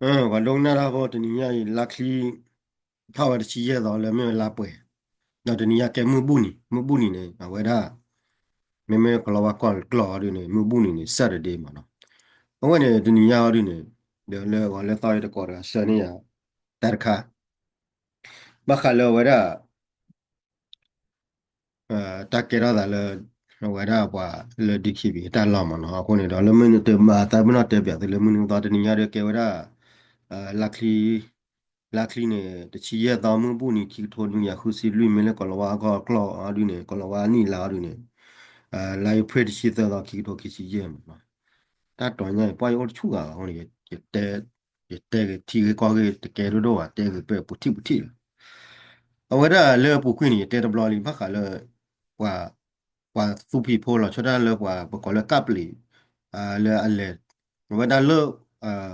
ပှၤဒိကနၣ်တၢ်ဖိ တနံၤညါအံၤ လါချံ ထီၣ်ဝဲတဆံယဲၢ်သီလၢမ့ၢ်ဝဲလါပှဲၤ, ဒီးတနံၤညါကဲမုၢ်ဘူၣ်နံၤ မုၢ်ဘူၣ်နံၤန့ၣ် အဝဲဒၣ် မ့မ့ၢ်ကလီၤဝါကီၢ်ကျီၢ်အီၤဒုန့ၣ် မုၢ်ဘူၣ်နံၤန့ၣ် Saturday မ့ၢ်နီၤ. အဝဲန့ၣ်တနံၤညါအီၤဒုန့ၣ် ဒီးလၢဂီၤလၢသီအံၤတကိးတဂၤဆှၢန့ၢ်ယၤ တၢ်တခါ ဘၣ်ဃးလၢအဝဲဒၣ် တၢ်ကဲထီၣ်သးလၢ အဝဲဒၣ်ပှၤလၢ ဒီကံဘ့ၣ် တၢ်လီၢ်မ့ၢ်နီၤ. အဃိန့ၣ်ဒီး လၢမုၢ်နံၤတမၤသးပ့ၤနီၣ်တဲပၠးသုလၢမုၢ်နံၤသီတနံၤညါဒီးကဲဝဲဒၣ် လါချံ လါချံန့ၣ် တဆံယဲၢ်သီမုၢ်ဘူၣ်နံၤ ခံကထိနွံကယၤဃုဆံလွံၢ် မ့ၢ်လၢကီၤလၤဝါအဂီၢ်ကျီၢ်အီၤဒုန့ၣ် ကီၤလၤဝါနံၣ်လါအီၤဒုန့ၣ် လါအ့ဖြ့ၣ် တဆံသၢသီ ခံကထိခံဆံယဲၢ်မ့ၢ်နီၤ. တၢ်တီၤညါအံၤ ပှၢ်ယအိၣ်တဆူၣ်ဂၤဘၣ်အဃိန့ၣ် ယတဲဂ့ၤထံဂ့ၤကီၢ်ဂ့ၤ တကဲဒိၣ်ဒိၣ်ဘၣ် တဲဂ့ၤပဲပူၤထံၣ်ပူၤထံၣ်လီၤ. အဝဲဒၣ်လၢပူၤကွံာ်န့ၣ် ယတဲတဘျီလံ ဘၣ်ဃးလၢ ပှၤ ပှၤသူဖံးဖိလီၤဆီဒၣ်တၢ်လၢပှၤ ပကိးလၢကၣ်ပျံၤ လၢအလဲၤ အဝဲဒၣ်လၢ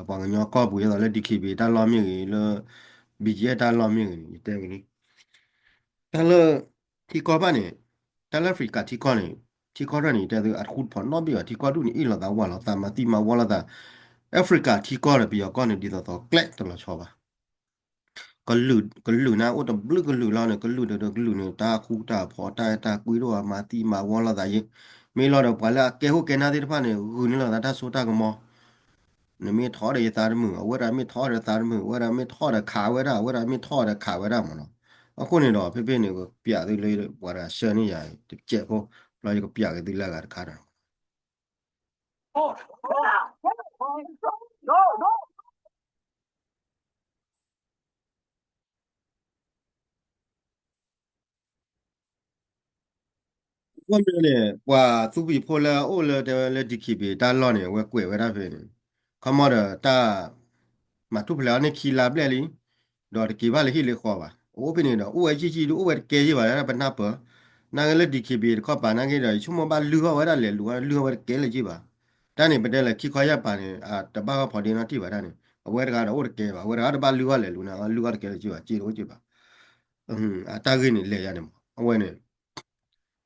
ပှၤကညီကီၢ်ပူၤ ဒ်သိးလၢ ဒီကံဘ့ၣ် တၢ်လီၢ်မ့ၢ်ဂ့ၤ လၢ ဘံၣ်ကၠံၣ်အဲၣ် တၢ်လီၢ်မ့ၢ်ဂ့ၤန့ၣ် ယတဲဝဲလံ တၢ်လၢ ထံကီၢ်ဘၣ်န့ၣ် တၢ်လၢအဖရံကၤထံကီၢ်န့ၣ် ထံကီၢ်တဖၣ်န့ၣ် ယတဲသု အတဃူတဖိးနီတဘ့ၣ်ဘၣ် ထံကီၢ်ဒူၣ်န့ၣ် အ့ၣ်လိာ်သးဝးလိာ်သး မၤသံမၤဝီလိာ်သး အဖရံကၤထံကီၢ်ဒီးပယီၤကီၢ်န့ၣ် ဒ်သိးသိးကျဲတလီၤဆီဘၣ် ကလုာ် ကလုာ်န့ၣ် အိၣ်တဘျုးကလုာ်လီၤန့ၣ် ကလုာ်ဒီးကလုာ်န့ၣ် တၢ်ဃူတၢ်ဖိး တၢ်အဲၣ်တၢ်ကွံဒိၣ် မၤသံမၤဝီလိာ်သးယ့ၣ် မ့ၢ်လီၤဒီးပှၤလၢအကဲခိၣ်ကဲနၢ်သ့ၣ်တဖၣ်န့ၣ် ဂုာ်န့ၢ်လိာ်သးတၢ်စိတၢ်ကမီၤ နမ့ၢ်ထီၣ်ဒီးယသးတမုာ် အဝဲဒၣ်မ့ၢ်ထီၣ်ဒီးသးတမုာ် အဝဲဒၣ်မ့ၢ်ထီၣ်ဒီးခးဝဲဒၣ် အဝဲဒၣ်မ့ၢ်ထီၣ်ဒီးခးဝဲဒၣ်မ့ၢ်နီၤ. အဃိန့ၣ်ဒီး ဖဲဖဲန့ၣ် ပၠးသုလၢပှၤတဂၤဆှၢန့ၢ်ယၤ တကဲးဖိ ဘျီယကပၠးက့ၤသုလၢအဂၤတခါဒီး အဃိန့ၣ် ပှၤသူဖံးဖိလၢအအိၣ်လၢတဲဝဲလၢ ဒီကံဘ့ၣ် တၢ်လီၢ်န့ၣ် အဝဲကွဲးဝဲဒၣ်ဖဲန့ၣ် ခီမီဒီးတၢ် မၤထူၣ်ဖျဲးအီၤန့ၣ်ခံလါဘျဲၣ်လံ ဒီးတက့ၤဘၣ်လၢဟံၣ်လၢဃီဘၣ် အအိၣ်ဖဲန့ၣ်ဒီး အိၣ်ဝဲယံာ်ယံာ်ဒု အိၣ်ဝဲတကဲယ့ၢ်ဘၣ် ပနၢ်ပၢၢ် နာ်က့လၢ ဒီကံဘ့ၣ် တခီပၤနာ်က့ဒီး ယဆိကမိၣ်ဘၣ်လုၢ်ဂီၢ်ဝဲဒၣ်လဲၤလူၤ လုၢ်ဂီၢ်ဝဲတကဲလၢၤယ့ၢ်ဘၣ် တၢ်န့ၣ် ပတဲလၢခံခီယၢ်ပၤန့ၣ် တဘၣ်ဂီၢ်ဖီဒ့နီတထံၣ်ဘၣ်တၢ်န့ၣ် အဝဲတဂၤဒီးအိၣ်တကဲဘၣ် အဝဲတဂၤတဘၣ်လုၢ်ဂီၢ်လဲၤလူၤန့ၣ် လုၢ်ဂီၢ်တကဲလၢၤယ့ၢ်ဘၣ် စ့တအိၣ်ယ့ၢ်ဘၣ် အတၢ်ဂ့ၢ်န့ၣ်လဲၤယါန့ၣ်မး အဝဲန့ၣ်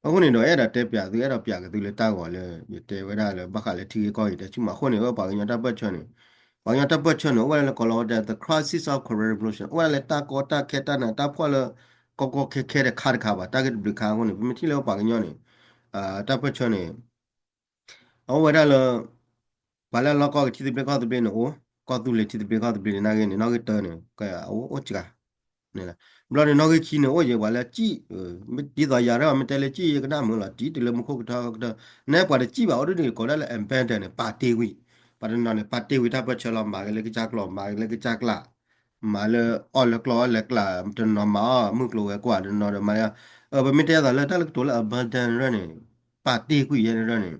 အဃိန့ၣ်ဒီး အဲၣ်ဒိးတဲပၠးသု အဲၣ်ဒိးပၠးက့ၤသုလၢတၢ်ဂီၤလၢ ယတဲဝဲဒၣ်လၢဘၣ်ဃးလၢထံဂ့ၢ်ကီၢ်ဂ့ၢ် တဲဆူၣ်မးအဃိန့ၣ် ပှၤကညီတၢ်ပၢၢ်ဆၢန့ၣ် ပှၤကညီတၢ်ပၢၢ်ဆၢန့ၣ် အိၣ်ဝဲဒၣ်လၢကိးလီၤဝဲဒၣ် the crisis of Karen revolution အိၣ်ဝဲဒၣ်လၢတၢ်ကီတၢ်ခဲတၢ်နးတၢ်ဖှီၣ်လၢ ကီကီခဲခဲတခါတခါဘၣ် တၢ်ဂ့ၢ်တဘျုးခါအဃိန့ၣ် ပမ့ၢ်ထံၣ်လၢပှၤကညီန့ၣ် တၢ်ပၢၢ်ဆၢန့ၣ် အအိၣ်ဝဲဒၣ်လၢ ပှၤလၢအလီၢ်ကီၢ်က့ၤထံသဘျ့ကီၢ်သဘျ့န့ၣ်အိၣ် ကီၢ်သူလ့ၤထံသဘျ့ကီၢ်သဘျ့န့ၣ် နာ်က့န့ၣ် နီၣ်ဂံၢ်တၢန့ၣ် အိၣ်အိၣ်စှၤ ဘျီန့ၣ် နီၣ်ဂံၢ်ခံန့ၣ် အိၣ်ယဲၢ်ပှၤလၢစံၣ် ဒ်သိးယၤရဲၣ်အီၤ မ့ၢ်တဲလၢစံၣ်ယဲၢ်ကနၣ်မုာ်လီၤ တံၤတုၤလၢမူခိၣ်ကထီကထီ နဲပှၤတစံၣ်ဘၣ်အိၣ်ဒ်န့ၣ် ကိးဒၣ်လၢ abandon န့ၣ် ပာ်တ့ၢ်ကွံာ် ပှၤတနီၤန့ၣ် ပာ်တ့ၢ်ကွံာ်တၢ်ပၢၢ်ဆၢလီၤ မၤက့ၤလၢကစၢ်ကျီၢ် မၤက့ၤလၢကစၢ်ကျး မၤလၢအီၣ်လၢကျီၢ်အီၣ်လၢကျး တနီၤမၤအီၣ်မုၢ်ကျိၤဝဲၤကွာ် တနီၤဒီးမၤလၢ ပမ့ၢ်တဲသိးလၢတၢ်လၢကတိၤလၢ abandon ရၢၢ်န့ၣ် ပာ်တ့ၢ်ကွံာ်ယဲၢ်န့ၣ်ရၢၢ်န့ၣ်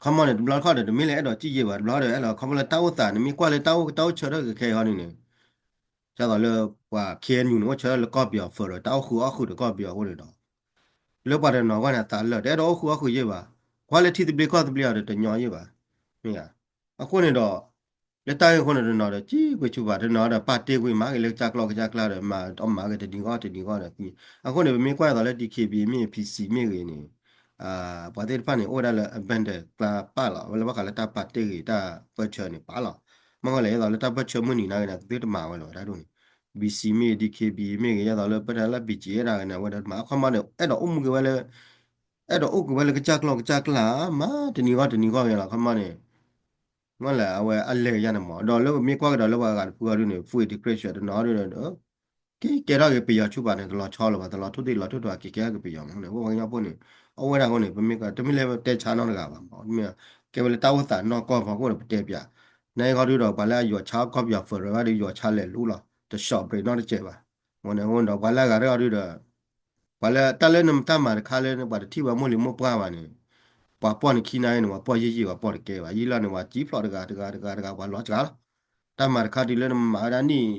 ခီမီန့ၣ် တဘျီတခီၣ်ဒီး တမ့ၢ်လၢအဲၣ်ဒိးစံၣ်ယဲၢ်ဘၣ် တဘျီဒီး အဲၣ်ဒိးခီမီလၢတၢ်အိၣ်သး နမ့ၢ်ကွၢ်လၢတၢ်အိၣ်တၢ်အိၣ်ဆၢထၢၣ်ကခဲအံၤဟီဒ်န့ၣ် ဒ်သိးလၢ ပှၤ ခ့ၣ်အဲၣ်ယူၣ်န့ၣ် အိၣ်ဆၢထၢၣ်လၢကီၢ်ပယီၤ federal တၢ်အိၣ်ဃုာ်အီၣ်ဃုာ်ဒီးကီၢ်ပယီၤအဃိန့ၣ်ဒီး လၢပှၤတနီၤအဂီၢ်န့ၣ် အသးလၢာ် တအဲၣ်ဒိးအိၣ်ဃုာ်အီၣ်ဃုာ်ယဲၢ်ဘၣ် ကွၢ်လၢထံသဘျ့ကီၢ်သဘျ့အီၤဒီးတညီယဲၢ်ဘၣ် မ့ၢ်ဧါ အဃိန့ၣ်ဒီး လၢတၢ်ဂ့ၢ်အဃိန့ၣ်တနီၤဒီး စံၣ်ကွံာ်ဆူၣ်ပၤ တနီၤဒီး ပာ်တ့ၢ်ကွံာ်မၤက့ၤလၢကစၢ်ကျီၢ်ကစၢ်ကျးဒီး မၤအီၣ်မၤက့ၤတနံၤဂီၢ်တနံၤဂီၢ်ဒီး အဃိန့ၣ် ပမ့ၢ်ကွၢ်သိးလၢ ဒီကံဘ့ၣ် မ့ၢ် ပံၣ်စံၣ် မ့ၢ်ဂ့ၤန့ၣ် ပှၤသ့ၣ်တဖၣ်န့ၣ် အိၣ်ဝဲဒၣ်လၢ abandon ကျါပာ်လီၤ ဝဲလၢဘၣ်ဃးလၢတၢ်ပာ်တ့ၢ်ဂ့ၤတၢ်ပၢၢ်ဆၢန့ၣ်ပာ်လီၤ မ့ၢ်ဃီလဲၣ် ဒ်သိးလၢတၢ်ပၢၢ်ဆၢမုၢ်နံၤနာ်က့န့ၣ် သုတမၤဝဲလၢၤဝဲဒၣ်ဒ်န့ၣ် ပံၣ်စံၣ် မ့ၢ် ဒီကံဘ့ၣ် မ့ၢ်ဂ့ၤ ဒ်သိးလၢပတဲလၢ ဘံၣ်ကၠံၣ်အဲၣ် နာ်က့န့ၣ် အဝဲဒၣ်တမၤ အခီမီန့ၣ် အဲၣ်ဒိးအိၣ်မူက့ၤဝဲလၢ အဲၣ်ဒိးအိၣ်က့ၤဝဲလၢကစၢ်ကျီၢ်ကစၢ်ကျး မၤတနံၤဂီၢ်တနံၤဂီၢ်ဂ့ၤလီၤ အခီမီန့ၣ် မ့ၢ်လၢအဝဲအလဲၢ်ယါန့ၣ်မး ဒီးလၢပမ့ၢ်ကွၢ်ကဒီးလၢပှၤဂၤတဖုအီၤဒ်န့ၣ် full integration တနီၤဒ်န့ၣ်ဒီး ကဲကဲထီၣ်က့ၤပယီၤဆူၣ်ပၤန့ၣ် တလီၤဆီလၢၤဘၣ် တလီၤထိၣ်သ့ၣ်လီၤထိၣ်တဂၤ က့ၤကဲထီၣ်က့ၤပယီၤမးန့ၣ် ပှၤကညီဖိန့ၣ် အဝဲဒၣ်အဃိန့ၣ် ပမ့ၢ်ကွၢ် တမ့ၢ်လၢပတဲဆါနီတဂၤဘၣ်မး မ့ၢ်ကဲဝဲလၢတၢ်အိၣ်သးနီၢ်ကီၢ်ဖီခိၣ်ဒီးပတဲပၠး နဟဲခီဒုဒီး ပှၤလၢအယိၤဆါကီၢ်ပယီၤ federal ဘၣ်ဒီး ယိၤဆါလဲၤလူလီၤ တဆီၣ်ဘြ့းနီတစဲးဘၣ် မ့ၢ်န့ၣ်အဃိန့ၣ်ဒီး ပှၤလၢအဂၤတဂၤဒုဒီး ပှၤလၢတၢ်လၢနတၢ်မၤတခါလၢပှၤတထံၣ်ဝဲမိၢ်လံၤမိၢ်ပှၢ်ဘၣ်န့ၣ် ပှၤပီၢ်န့ၣ်ခံနာ်ဂ့ၤန့ၣ် ပှၤပီၢ်ယံာ်ယံာ် ပှၤပီၢ်တကဲဘၣ် ယံာ်လီၤန့ၣ် ပှၤစံၣ်ဖျိးတဂၤတဂၤတဂၤတဂၤ ပှၤလီၤစှၤလီၤ တၢ်မၤတခါတုၤလၢနမၤဝဲဒၣ်နံၣ်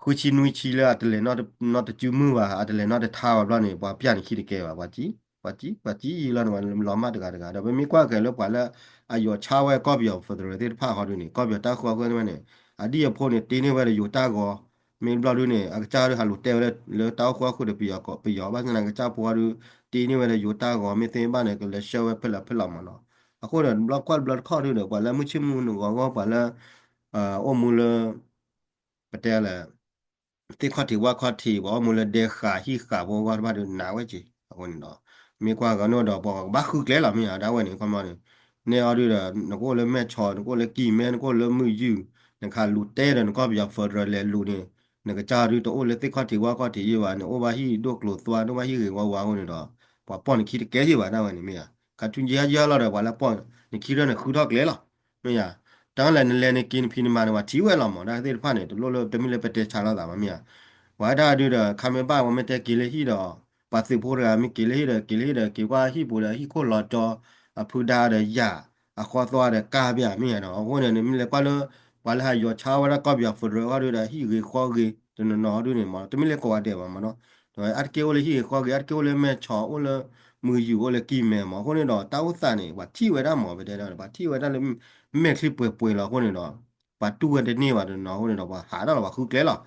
ဃုဆံနွံဆံလၢအတလဲၤနီတစုမုၢ်ဘၣ် အတလဲၤနီတထါဘၣ်ဘျီန့ၣ် ပှၤပၠၣ်န့ၣ်ခံတကဲဘၣ် ပှၤစံၣ် ပှၤစံၣ် ပှၤစံၣ်ယံာ်လီၤန့ၣ် ပှၤလီၤမၢ်တဂၤတဂၤ ဒီးပမ့ၢ်ကွၢ်က့ၤလၢပှၤလၢအယိၤဆါဝဲကီၢ်ပယီၤ federal သ့ၣ်တဖၣ်ဃီဒုန့ၣ် ကီၢ်ပယီၤတၢ်ဃူဃီဃုန့ၣ် အဒံၣ်အဖိန့ၣ် တ့န့ၢ်ဝဲဒီးယိၤတၢ်ဂီၤ မ့ၢ်ဘျီဒုန့ၣ် အကစၢ်ဒုဟးလူၤတဲဝဲလၢတၢ်အိၣ်ဃူဃီဃုဒီးပယီၤ ပယီၤဘၣ်ဆၣ်န့ၣ် အကစၢ်ဖိဃီဒု တ့န့ၢ်ဝဲဒီးယိၤတၢ်ဂီၤ မ့ၢ်သ့ဘၣ်န့ၣ် ကလဲၤဆှၢဝဲဖဲလဲၣ်ဖဲလဲၣ်မးနီၤ အဃိဒီး တဘျီကွၢ်တဘျီတခီၣ်ဒုဒီး ပှၤလၢမုၢ်ဆ့ၣ်မုၢ်နုာ်ဂီၤဂီၢ် ပှၤလၢ အိၣ်မူလၢ ပတဲလဲၣ် သ့ၣ်ခီၣ်ထံးဝၣ်ခီၣ်ထံး ပှၤအိၣ်မူလၢဒဲဃာ်ဟံၣ်ဃာ်ဖိအဂီၢ်တဖၣ်ဒု နာ်ဝဲက့ၤ အဃိန့ၣ်ဒီး မ့ၢ်ကွၢ်ဂီၤန့ၣ်ဒီး ပှၤကဘၣ်ဃုကျဲလီၤ မ့ၢ်ဧါ ဒၣ်ဝဲန့ၣ် ခီမီန့ၣ် နဲအီၤဒုဒီး နကအိၣ်လၢမဲၢ်ဆီး နကအိၣ်လၢကံၢ်မဲ နကအိၣ်လၢမုၢ်ယုၢ် နခးလူၤတဲဒီး နကီၢ်ပယီၤ federal လဲၤလူၤန့ၣ် နကစၢ်ဒုတအိၣ်လၢသ့ၣ်ခီၣ်ထံးဝၣ်ခီၣ်ထံးယံၣ်ဘၣ် နအိၣ်ဘၣ်ဟံၣ်ဒိၣ်ကျိၤသွါ နအိၣ်ဘၣ်ဟံၣ်ဂ့ၤဝါဝါအဃိန့ၣ်ဒီး ပှၤပိာ်နခံတကဲယံၣ်ဘၣ် ဒၣ်ဝဲန့ၣ် မ့ၢ်ဧါ ခးထူယံၣ်ဟါယံၣ်ဟါလီၤဒီး ပှၤလၢပိာ်နခံရၢၢ်န့ၣ် ဃုထီၣ်ကျဲလီၤ မ့ၢ်ဧါ တၢ်လဲၣ်နလဲၤနက့ၤနဖံးနမၤန့ၣ် ပှၤထံၣ်ဝဲလီၤမး တၢ်သ့ၣ်တဖၣ်န့ၣ် တလိၣ်လၢ တမ့ၢ်လၢပတဲဆါလိာ်သးဘၣ် မ့ၢ်ဧါ ပှၤတၢ်ဒုဒီး ခါမ့ၢ်ဘၣ် ပှၤမ့ၢ်တဲက့ၤလၢဟံၣ်ဒီး ပှၤသုးဖိတဂၤမ့ၢ်က့ၤလၢဟံၣ်ဒီး က့ၤလၢဟံၣ်ဒီး က့ၤကွၢ်ဟံၣ်ပူၤဒီး ဟံၣ်ခိၣ်လီၤတီၤ အဖုဒါဒီးယၤ အဃီသွါဒီးကါပၠး မ့ၢ်ဧါဒီး အဃိန့ၣ် နမ့ၢ်လဲၤကွၢ်လၢ ပှၤလၢဟးယီၤဆါဝဲဒၣ်ကီၢ်ပယီၤ federal အဂီၢ်ဒုဒီး ဟံၣ်ဂ့ၤဃီဂ့ၤ တနီၤနီၤအဂီၢ်ဒုန့ၣ်မး တမ့ၢ်လၢကိးဂၤဒဲးဘၣ်မးနီၤ အါတက့ၢ်အိၣ်လၢဟံၣ်ဂ့ၤဃီဂ့ၤ အါတက့ၢ်အိၣ်လၢမဲၢ်ဆီး အိၣ်လၢမုၢ်ယုၢ် အိၣ်လၢကံၢ်မဲမး အဃိန့ၣ်ဒီး တၢ်အိၣ်သးန့ၣ် ပှၤထံၣ်ဝဲဒၣ်မး ပတဲဒၣ် ပှၤထံၣ်ဝဲဒၣ်လၢ မဲာ်ချံပှဲၤပှဲၤလီၤအဃိန့ၣ်ဒီး ပှၤတူၢ်ဝဲတန့ၢ်ဘၣ် တနီၤအဃိန့ၣ်ဒီး ပှၤဟးဒၣ်လီၤ ပှၤဃုကျဲလီၤ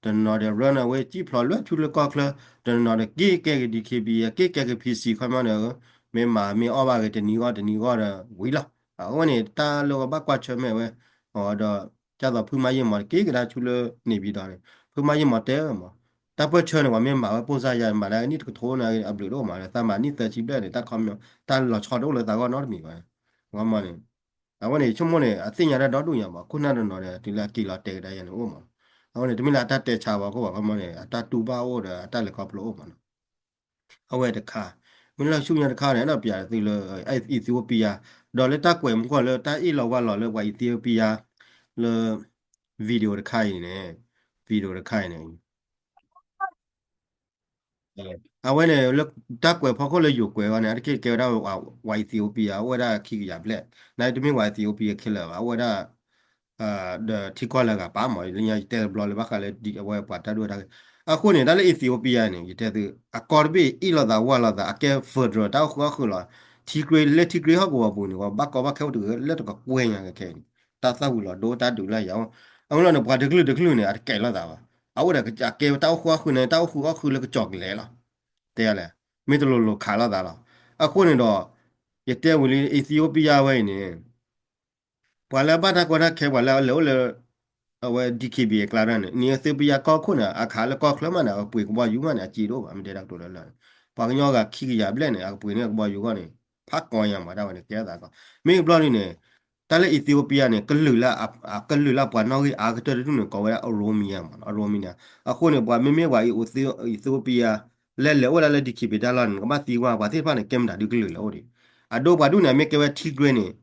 တနီၤဒီး run away ကံၣ်ဖျိးလွဲၢ်ဆူလၢကီၢ်ချၢ တနီၤဒီးက့ၤကဲက့ၤ DKBA က့ၤကဲက့ၤ PC ခီမီန့ၣ် မ့ၢ်မၤမ့ၢ်အီၣ်ဘၣ်ဂ့ၤ တနံၤဂီၢ်တနံၤဂီၢ်ဒီးဝံၤလီၤ အဝဲန့ၣ် တၢ်လၢပဘၣ်ကွၢ်ဆၢၣ်မဲာ်ဝဲ ဒီး ကၢ်သိးဖုမါယ့ၢ်မီၤ က့ၤကဒါဆူလၢန့ၣ်ပၠံၤဒီးန့ၣ် ဖုမါယ့ၢ်မီၤတဲမး တၢ်ပၢၢ်ဆၢၣ်န့ၣ် ပှၤမ့ၢ်မၤဝဲပိၢ်စၢ်ယါ မၤဒၣ်နံၣ်တကထိန့ၣ် အဘျုးတအိၣ်မး သးမၤနံၣ်သၢဆံဘျဲၣ်န့ၣ် တၢ်ခီမီ တၢ်လီၤဆီတအိၣ်လၢသးဂီၢ်နီတမံၤဘၣ် ခီမီန့ၣ် အဝဲန့ၣ် ဆိကမိၣ်န့ၣ် အသ့ၣ်ညါတၢ်ဒီဒူၣ်ညါမး ခိၣ်နၢ်တနီၤဒီး တုၤလၢအက့ၤလီၤတဲာ်ကဒါယၤန့ၣ်အိၣ်မး အဝဲန့ၣ် တမ့ၢ်လၢအတၢ်တဲဆါဘၣ်ခိၣ်ဘၣ် ခီမီန့ၣ် အတၢ်တူၢ်ဘၣ်အိၣ်ဒီး အတၢ်လဲၤခီဖျိအိၣ်မးနီၤ အဝဲတခါ မ့ၢ်လၢဆူညါတခါန့ၣ် အဲၣ်ဒိးပျးသုလၢ Ethiopia ဒီးလၢတၢ်ကွဲးမုၢ်ကွီၢ်လၢတၢ်အ့ၣ်လီၤဝါလီၤလၢပှၤ Ethiopia လၢ video တခါအံၤန့ၣ် video တခါအံၤန့ၣ် အဝဲန့ၣ်လၢတၢ်ကွဲးဖီခိၣ်လၢယိၤကွဲးဝဲန့ၣ် အတက့ၢ်ကဲဝဲဒၣ်ပှၤ Ethiopia အိၣ်ဝဲဒၣ်ခံကယၤဘျဲၣ် နတမ့ၢ်ပှၤ Ethiopia ခဲလၢာ်ဘၣ် အိၣ်ဝဲဒၣ် ဒီးထံကီၢ်လၢအဂၤပာ်မး လၢညါယတဲတဘျီလၢဘၣ်ဃးလၢအဝဲပှၤတၢ်ဒိၣ်တၢ်ဂ့ၢ် အဃိန့ၣ် တၢ်လၢ Ethiopia န့ၣ် ယတဲသု အကီၢ်တဘ့ၣ်အ့ၣ်လိာ်သးဝါလိာ်သး အကဲ federal တၢ်အိၣ်ဃုာ်အီၣ်ဃုာ်လီၤ ထံကြ့လၢထံကြ့ဟီၣ်ကဝီၤပူၤန့ၣ် ပှၤဘၣ်ကီဘၣ်ခဲအိၣ်တဂ့ၤလၢတကကွဲၢ်ညါကခဲအံၤန့ၣ် တၢ်သၣ်ဝံၤလီၤဒိတၢ်ဒုးလၢယၤ အဃိလီၤန့ၣ် ပှၤတကလုာ်တကလုာ်န့ၣ် အတကဲလိာ်သးဘၣ် အအိၣ်ဒီးအကဲတၢ်အိၣ်ဃုာ်အီၣ်ဃုာ်န့ၣ် တၢ်အိၣ်ဃုာ်အီၣ်ဃုာ်လၢကစီၤကလဲာ်လီၤ တဲလဲၣ် မ့ၢ်တလိၤလိၤခးလိာ်သးလီၤ အဃိန့ၣ်ဒီး ယတဲဝံၤလံ Ethiopia ဝဲအံၤန့ၣ် ပှၤလၢအဘၣ်တၢ်ကီတၢ်ခဲ ပှၤလၢအလဲၤအိၣ်လၢ အဝဲ DKBA အကျါန့ၣ် နံၣ် Ethiopia ကီၢ်ခိၣ်န့ၣ် အခးလၢကီၢ်ချၢမးန့ၣ် အပှ့ၤကဘီယူၤမးန့ၣ် အစ့တအိၣ်ဘၣ် မ့ၢ်တဲတၢ်ကတိၤလၢလၢ်န့ၣ် ပှၤကညီဂၤခံကယၤဘျဲၣ်န့ၣ် အကပှ့ၤန့ၢ်ကဘီယူၤဂီၢ်န့ၣ် ဖးကီညါမး တၢ်ဝဲန့ၣ် ကဲအသးကီ မ့ၢ်ကဘျီဒ်န့ၣ် တၢ်လၢ Ethiopia န့ၣ် ကလုာ်လၢ ကလုာ်လၢပှၤနီၣ်ဂံၢ်အါကတၢၢ်တဒူၣ်န့ၣ် ကိးဝဲဒၣ် Oromia မး Oromia န့ၣ် အဃိန့ၣ် ပှၤမ့မ့ၢ်ပှၤ Ethiopia လဲၤလဲၤအိၣ်ဒၣ်လၢ DKBA တၢ်လီၢ်န့ၣ် နကဘၣ်သံကွၢ် ပှၤသ့ၣ်တဖၣ်န့ၣ် ကဲမတၤဒုကလုာ်လၢအိၣ်ဒံး အဒိပှၤဒူၣ်န့ၣ် အမ့ၢ်ကဲဝဲထံကြ့န့ၣ်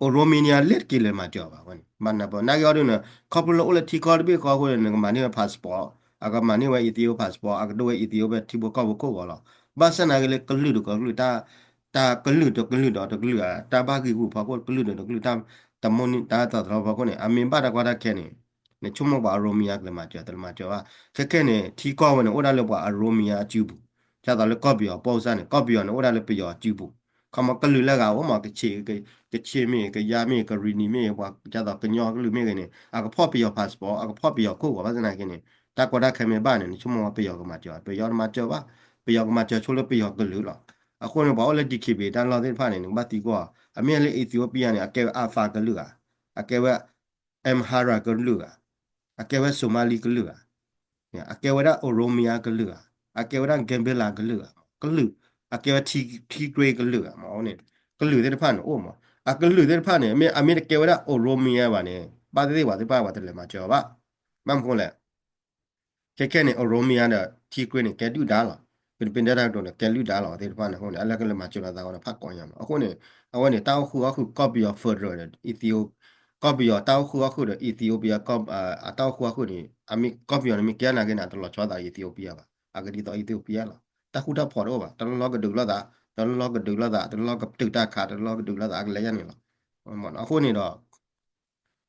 Oromia လဲၤတက့ၤလဲၤမၤစၢၤဘၣ်ဝဲန့ၣ် ဘၣ်နၢ်ပၢၢ် နာ်က့အီၤဒ်န့ၣ် ခီဖျိလၢအိၣ်လၢထံကီၢ်တဘ့ၣ်ဃီအဃိန့ၣ် နကမၤန့ၢ်ဝဲ passport အကမၤန့ၢ်ဝဲ Ethiopia passport အကဒိဝဲ Ethiopia ထံဖိကီၢ်ဖိခိၣ်ဂီၤလီၤ ဘၣ်ဆၣ်နာ်က့လၢကလုာ်တကလုာ် တၢ်ကလုာ်တကလုာ်ဒီးတကလုာ် တၢ်ဘၣ်ဂံၢ်ဂူာ်ဖီခိၣ် ကလုာ်ဒီးတကလုာ် တၢ်တမူတၢ်သီသီဖီခိၣ်န့ၣ် အမ့ၢ်ဘၣ်တၢ်ကီတၢ်ခဲန့ၣ် နဆိကမိၣ်ပှၤ Oromia ကလဲၤမၤစၢၤ တလဲၤမၤစၢၤဘၣ် ခဲခဲန့ၣ် ထံကီၢ်ဝဲန့ၣ် အိၣ်ဒၣ်လၢပှၤ Oromia အစုပူၤ ဒ်သိးလၢကီၢ်ပယီၤပိၢ်စၢ်န့ၣ် ကီၢ်ပယီၤန့ၣ် အိၣ်ဒၣ်လၢပယီၤအစုပူၤ ခီမီကလုာ်လၢအဂၤအိၣ်မး ကခ့ၣ်မ့ၢ် ကယါမ့ၢ် ကရံၣ်နံၣ်မ့ၢ် ပှၤဒ်သိးကညီကလုာ်မ့ၢ်ဂ့ၤန့ၣ် အကဖီၣ်ပယီၤ passport အကဖီၣ်ပယီၤခိၣ်ဂီၤ ဘၣ်ဆၣ်နာ်က့န့ၣ် တၢ်ကီတၢ်ခဲမ့ၢ်ဘၣ်န့ၣ် နဆိကမိၣ်ပယီၤကမၤစၢၤ ပယီၤတမၤစၢၤဘၣ် ပယီၤကမၤစၢၤဆိလၢပယီၤကလုာ်လီၤ အဃိန့ၣ် ပှၤအိၣ်လၢ DKBA တၢ်လီၢ်သ့ၣ်တဖၣ်န့ၣ် နကဘၣ်သံကွၢ် အမ့ၢ်လၢ Ethiopia န့ၣ် အကဲဝဲ Afar ကလုာ်ဧါ အကဲဝဲ Amhara ကလုာ်ဧါ, အကဲဝဲ Somali ကလုာ်ဧါ, အကဲဝဲဒၣ် Oromia ကလုာ်ဧါ, အကဲဝဲဒၣ် Gambela ကလုာ်ဧါ, ကလုာ်, အကဲဝဲ Tigray ကလုာ်ဧါ, မ့ၢ်န့ၣ် ကလုာ်သ့ၣ်တဖၣ်န့ၣ်အိၣ်မး, အကလုာ်သ့ၣ်တဖၣ်န့ၣ် မ့ၢ်အမ့ၢ်တကဲဝဲဒၣ် Oromia ဘၣ်န့ၣ် ဘၣ်သ့ၣ်သ့ၣ်ပှၤသ့ၣ်တဖၣ်ပှၤတလဲၤမၤစၢၤအီၤဘၣ်, ဘၣ်မနုၤဃိလဲၣ် ခဲခဲန့ၣ် Oromia ဒီး Tigray န့ၣ် ကဲဒုၣ်ဒါလီၤ. ဖံးတပ့ၤဒဲတၢ်ကတိၤန့ၣ် ကဲလုၢ်ဒါလီၤ သ့ၣ်တဖၣ်န့ၣ် အဃိန့ၣ် အလၢကလဲၤမၤစၢၤလီၤသးဝဲန့ၣ် ဖးကီညါမး. အဃိန့ၣ် အဝဲန့ၣ် တၢ်အိၣ်ဃုာ်အီၣ်ဃုာ်ကီၢ်ပယီၤ federal ဒီး Ethiopia ကီၢ်ပယီၤတၢ်အိၣ်ဃုာ်အီၣ်ဃုာ်ဒီး Ethiopia အတၢ်အိၣ်ဃုာ်အီၣ်ဃုာ်န့ၣ် အမ့ၢ်ကီၢ်ပယီၤန့ၣ် မ့ၢ်ကဲနာ်က့န့ၣ် တလီၤဆီသး Ethiopia ဘၣ်. အကဒ်သိး Ethiopia လီၤ. တၢ်ဃူတၢ်ဖိးတအိၣ်ဘၣ်. တလီၢ်လီၢ်ကဒုးလိာ်သး, တလီၢ်လီၢ်ကဒုးလိာ်သး, တလီၢ်လီၢ်ကတုာ်တၢ်ခး, တလီၢ်လီၢ်ကဒုးလိာ်သး အကလဲၤယါန့ၣ်လီၤ. အဃိန့ၣ်ဒီး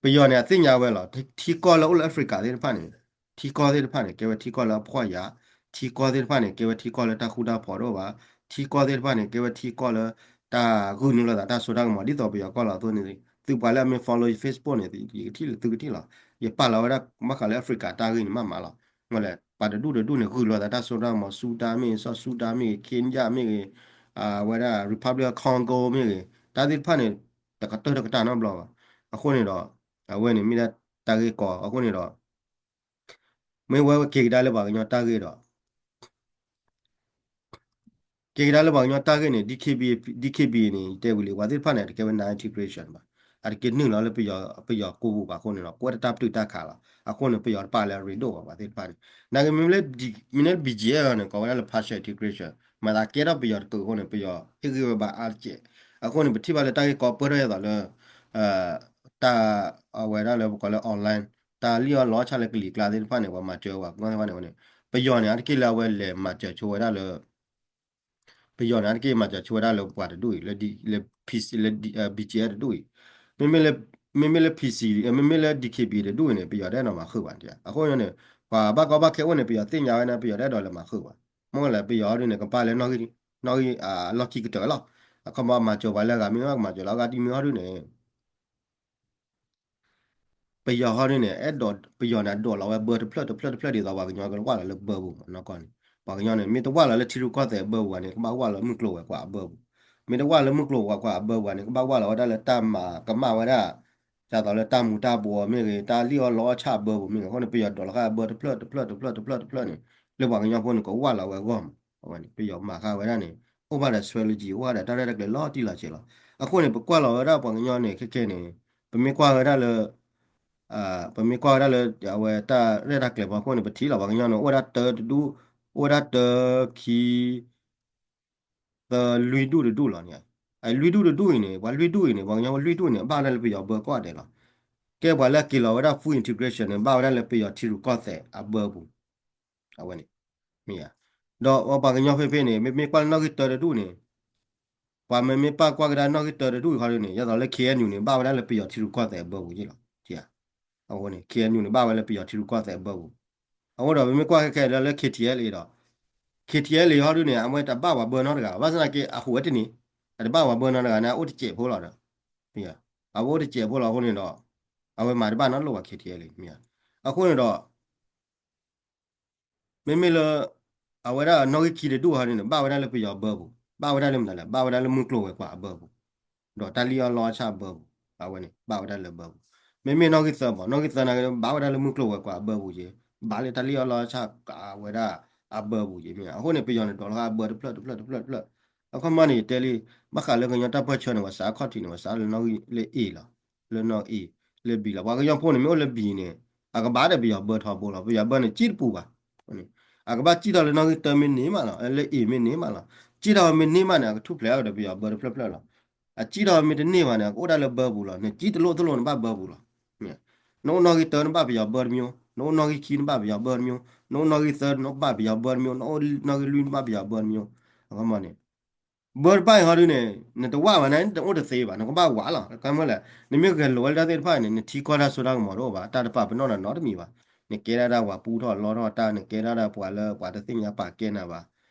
ပယီၤန့ၣ် အသ့ၣ်ညါဝဲလီၤ. ထံကီၢ်လၢအိၣ်လၢ Africa သ့ၣ်တဖၣ်န့ၣ် ထံကီၢ်သ့ၣ်တဖၣ်န့ၣ် ကဲဝဲထံကီၢ်လၢအဖှီၣ်ယာ်, ထံကီၢ်သ့ၣ်တဖၣ်န့ၣ် ကဲဝဲထံကီၢ်လၢတၢ်ဃူတၢ်ဖိးတအိၣ်ဘၣ်. ထံကီၢ်သ့ၣ်တဖၣ်န့ၣ် ကဲဝဲထံကီၢ်လၢ တၢ်ဂုာ်န့ၢ်လိာ်သးတၢ်စိတၢ်ကမီၤ ဒ်သိးပယီၤကီၢ်လီၤအသိးန့ၣ်, သုပှၤလၢအမ့ၢ် follow Facebook န့ၣ် ယကထံၣ်လၢသုကထံၣ်လီၤ. ယပာ်လီၤဝဲဒၣ် ဘၣ်ဃးလၢ Africa တၢ်ဂ့ၢ်န့ၣ် မ့ၢ်မးလီၤ. မ့ၢ်လဲၣ် ပှၤတဒူၣ်တဒူၣ်န့ၣ် ဂုာ်လိာ်သးတၢ်စိတၢ်ကမီၤ ဆူဒၣ်မ့ၢ်ဂ့ၤ, စီၤဆူဒၣ်မ့ၢ်ဂ့ၤ, ခ့ၣ်ယၣ်မ့ၢ်ဂ့ၤ, အဝဲဒၣ် Republic of Congo မ့ၢ်ဂ့ၤ, တၢ်သ့ၣ်တဖၣ်န့ၣ် တကတၢၢ်တကတၢၢ်နီတဘျီဘၣ်. အဃိန့ၣ်ဒီး အဝဲန့ၣ်မ့ၢ်ဒၣ်တၢ်ဂ့ၢ်ကီ အဃိန့ၣ်ဒီး မ့ၢ်ဝဲက့ၤကဒါလၢပှၤကညီတၢ်ဂ့ၢ်ဒီး က့ၤကဒါလၢပှၤကညီတၢ်ဂ့ၢ်န့ၣ် DKB, DKB န့ၣ် ယတဲဝံၤလံ ပှၤသ့ၣ်တဖၣ်န့ၣ် အတကဲဝဲ integration ဘၣ်, အတက့ၤနုာ်လီၤလၢပယီၤကိာ်ပူၤဘၣ်အဃိန့ၣ်ဒီး ကွဲးတၢ်ပတုာ်တၢ်ခးလီၤ. အဃိန့ၣ် ပယီၤတပာ်လၢအရ့ဒိၣ်ဘၣ် ပှၤသ့ၣ်တဖၣ်န့ၣ် နာ်က့ မ့မ့ၢ်လၢ BGF န့ၣ် ကိးဝဲဒၣ်လၢ partial integration မၤသးကဲထီၣ်ပယီၤတကုာ်အဃိန့ၣ် ပယီၤဟ့ၣ်ဂံၢ်ဝဲဘၣ်အါတက့ၢ်. အဃိန့ၣ် ပထံၣ်ဘၣ်လၢတၢ်ဂ့ၢ်ကီပၢၢ်ထီၣ်အသိးလၢ တၢ် အဝဲဒၣ်လၢပကိးလၢ online တၢ်လံၣ်အီၣ်လီအီၣ်ဆၣ်လၢကလံၤကျါသ့ၣ်တဖၣ်န့ၣ် ပှၤမၤစၢၤဝဲပှၤကညီသ့ၣ်တဖၣ်န့ၣ်န့ၣ် ပယီၤန့ၣ် အါတက့ၢ်လၢအဝဲလဲၤမၤစၢၤဆိဝဲဒၣ်လၢ ပယီၤန့ၣ် အါတက့ၢ်မၤစၢၤဆိဝဲဒၣ်လၢပှၤတဒူၣ်အံၤ လၢ လၢ PC လၢ BGF တဒူၣ်အံၤ မ့မ့ၢ်လၢ မ့မ့ၢ်လၢ PC မ့မ့ၢ်လၢ DKB တဒူၣ်အံၤန့ၣ် ပယီၤတအဲၣ်ဒိးမၤဃုာ်ဘၣ်. အဃိန့ၣ် ပှၤဘၣ်ကီဘၣ်ခဲအိၣ်န့ၣ် ပယီၤသ့ၣ်ညါဝဲန့ၣ် ပယီၤတအဲၣ်ဒိးလဲၤမၤဃုာ်ဘၣ်. မ့ၢ်လၢပယီၤဒ်န့ၣ် ကပာ်လၢနီၣ်ဂံၢ် နီၣ်ဂံၢ်အလီၢ်ခံကတၢၢ်လီၤ. အခီပညီမၤစၢၤပှၤလၢအဂၤမ့ၢ်ဘၣ် ကမၤစၢၤလၢအဂၤဒ်မ့ၢ်ဟီဒ်န့ၣ် ပယီၤဟီဒ်န့ၣ် အဲၣ်ဒိး ပယီၤန့ၣ် ဒိးလီၤဝဲဘၢတဖျၢၣ်တဖျၢၣ်တဖျၢၣ်ဒ်သိးပှၤကညီကဝၢ်လီၤလၢဘၢပူၤမးနီၢ်ကီၢ်န့ၣ် ပှၤကညီန့ၣ် မ့ၢ်တဝၢ်လီၤလၢထံရူၢ်ကီၢ်သဲးအဘၢပူၤဘၣ်န့ၣ် ကဘၣ်ဝၢ်လီၤမုၢ်ကျိၤဝဲၤကွာ်အဘၢပူၤ, မ့ၢ်တဝၢ်လၢမုၢ်ကျိၤဝဲၤကွာ်အဘၢပူၤဘၣ်န့ၣ် ကဘၣ်ဝၢ်လီၤဝဲဒၣ်လၢတၢ်မၤကမၣ်ဝဲဒၣ် ဒ်သိးလၢတၢ်မူၤတၢ်ဘှီးမ့ၢ်ဂ့ၤ တၢ်လံၣ်အီၣ်လီအီၣ်ဆၣ်အဘၢပူၤမ့ၢ်ဂ့ၤ အဃိန့ၣ် ပယီၤဒိးလီၤဃာ်အဘၢတဖျၢၣ်တဖျၢၣ်တဖျၢၣ်တဖျၢၣ်တဖျၢၣ်န့ၣ် လၢပှၤကညီဖိန့ၣ် ကဝၢ်လီၤဝဲအဂီၢ်မး အဝဲန့ၣ် ပယီၤမၤဃာ်ဝဲဒၣ်န့ၣ် အိၣ်ဘၣ်ဒီး strategy အိၣ်ဘၣ်ဒီးတၢ်ရဲၣ်တၢ်ကျဲၤလီၤတံၢ်လီၤဆဲးလီၤ. အဃိန့ၣ် ပကွၢ်လီၤဝဲဒၣ်ပှၤကညီန့ၣ် ခဲကဲန့ၣ် ပမ့ၢ်ကွၢ်ဝဲဒၣ်လၢ ပမ့ၢ်ကွၢ်ဝဲဒၣ်လၢ အဝဲတၢ်ရဲၣ်တၢ်ကျဲၤဖီခိၣ်န့ၣ် ပထံၣ်လီၤ ပှၤကညီန့ၣ် အိၣ်ဝဲဒၣ်တၢတဒူၣ်, အိၣ်ဝဲဒၣ်တၢ ခံ သၢ လွံၢ်ဒူၣ်တဒူၣ်လီၤန့ၣ်, အလွံၢ်ဒူၣ်တဒူၣ်အံၤန့ၣ် ပှၤလွံၢ်ဒူၣ်အံၤန့ၣ် ပှၤကညီဖိလွံၢ်ဒူၣ်န့ၣ် ဘၣ်ဝဲဒၣ်လၢပယီၤဘၢကိးဂၤဒဲးလီၤ. ကဲပှၤလၢအက့ၤလီၤဝဲဒၣ် full integration န့ၣ် ဘၣ်ဝဲဒၣ်လၢပယီၤထံရူၢ်ကီၢ်သဲးအဘၢပူၤ အဝဲန့ၣ် မ့ၢ်ဧါ. ဒီးပှၤကညီဖဲဖဲန့ၣ် မ့မ့ၢ်ကွၢ်လၢနီၣ်ဂံၢ်တၢတဒူၣ်န့ၣ် ပှၤမ့မ့ၢ်ပာ်ကွၢ်ကဒါနီၣ်ဂံၢ်တၢတဒူၣ်အံၤခီဒ်န့ၣ် ဒ်သိးလၢ KNU န့ၣ် ဘၣ်ဝဲဒၣ်လၢပယီၤထံရူၢ်ကီၢ်သဲးအဘၢပူၤယ့ၢ်လီၤ. အဃိန့ၣ် KNU န့ၣ် ဘၣ်ဝဲလၢပယီၤထံရူၢ်ကီၢ်သဲးအဘၢပူၤ. အဃိဒီးပမ့ၢ်ကွၢ်ခဲခဲလၢ လၢ KTLA ဒီး KTLA ဟီဒ်န့ၣ် အဝဲတဘၣ်ပှၤဘၢနီတဂၤ ဘၣ်ဆၣ်သနာ်က့ အဟူးဝဲတန့ၢ် အတဘၣ်ပှၤဘၢနီတဂၤန့ၣ် အအိၣ်တစဲးဖိလီၤဒီး အဝဲအိၣ်တစဲးဖိလီၤအဃိန့ၣ်ဒီး အဝဲမၤတဘၣ်နီတလိၣ်ဘၣ် KTLA မ့ၢ်ဧါ. အဃိန့ၣ်ဒီး မ့မ့ၢ်လၢ အဝဲဒၣ်နီၣ်ဂံၢ်ခံတဒူၣ်ဟီဒ်န့ၣ် ဘၣ်ဝဲဒၣ်လၢပယီၤဘၢပူၤ ဘၣ်ဝဲဒၣ်လၢမတၤလဲၣ် ဘၣ်ဝဲဒၣ်လၢမုၢ်ကျိၤဝဲၤကွာ်အဘၢပူၤ ဒီးတၢ်လံၣ်အီၣ်လီအီၣ်ဆၣ်အဘၢပူၤ အဝဲန့ၣ် ဘၣ်ဝဲဒၣ်လၢဘၢပူၤ. မ့မ့ၢ်နီၣ်ဂံၢ်သၢမး နီၣ်ဂံၢ်သၢနာ်က့ ဘၣ်ဝဲဒၣ်လၢမုၢ်ကျိၤဝဲၤကွာ်အဘၢပူၤက့ ဘၣ်လၢတၢ်လံၣ်အီၣ်လီအီၣ်ဆၣ်အဝဲဒၣ်အဘၢပူၤက့မ့ၢ်ဧါ. အဃိန့ၣ် ပယီၤန့ၣ် ဒိးလီၤဃာ်အဘၢတဖျၢၣ်တဖျၢၣ်တဖျၢၣ်တဖျၢၣ်တဖျၢၣ် အခီမီန့ၣ် ယတဲလံ ဘၣ်ဃးလၢကညီတၢ်ပၢၢ်ဆၢန့ၣ် ပှၤစးအခီၣ်ထံးန့ၣ် ပှၤစးလၢနီၣ်ဂံၢ်လၢ A လီၤ လၢနီၣ်ဂံၢ် A လၢ B လီၤ. ပှၤကညီဖိန့ၣ် မ့ၢ်အိၣ်လၢ B န့ၣ် အကဘၣ်ဒီးပယီၤဘၢထီဘိလီၤ ပယီၤဘၢန့ၣ် စံၣ်တပူၤဘၣ် အကဘၣ်စံၣ်ထီၣ်လၢနီၣ်ဂံၢ်တၢမ့ၢ်န့ၢ်မးလီၤ လၢ A မ့ၢ်န့ၢ်မးလီၤ. စံၣ်ထီၣ်မ့ၢ်န့ၢ်မးန့ၣ် အကထူၣ်ဖျဲးဒီးပယီၤဘၢတဖျၢၣ်ဖျၢၣ်လီၤ. အစံၣ်ထီၣ်မ့ၢ်တန့ၢ်ဘၣ်န့ၣ် အကအိၣ်ဒၣ်လၢဘၢပူၤလီၤ. နစံၣ်တလိၣ်တလိၣ်နဘၣ်ဘၢပူၤလီၤ. နအိၣ်နီၣ်ဂံၢ်တၢနဘၣ်ပယီၤဘၢတမံၤ, နအိၣ်နီၣ်ဂံၢ်ခံနဘၣ်ပယီၤဘၢတမံၤ, နအိၣ်နီၣ်ဂံၢ်သၢနဘၣ်ပယီၤဘၢတမံၤ, နအိၣ်နီၣ်ဂံၢ်လွံၢ်နဘၣ်ပယီၤဘၢတမံၤ, အခီမီန့ၣ် ဘၢတဖၣ်အံၤဟီဒ်န့ၣ် နတဝၢ်ဘၣ်န့ၣ် နအိၣ်တသ့ဘၣ် နကဘၣ်ဝးလီၤ. ကမၣ်လဲၣ် နမ့ၢ်ဂဲၤလိာ်ဝဲလၢတၢ်သ့ၣ်တဖၣ်န့ၣ် နထံကီၢ်တၢ်စိတၢ်ကမီၤတအိၣ်ဘၣ် တၢ်တပာ်ပနီၣ်ဒီးနီတမံၤဘၣ်. နကဲဒၣ်ဒၣ်ပှၤပူထီၣ်လီထီၣ်တၢ် နကဲဒၣ်ဒၣ်ပှၤလၢပှၤတသ့ၣ်ညါပာ်ကဲနၤဘၣ်.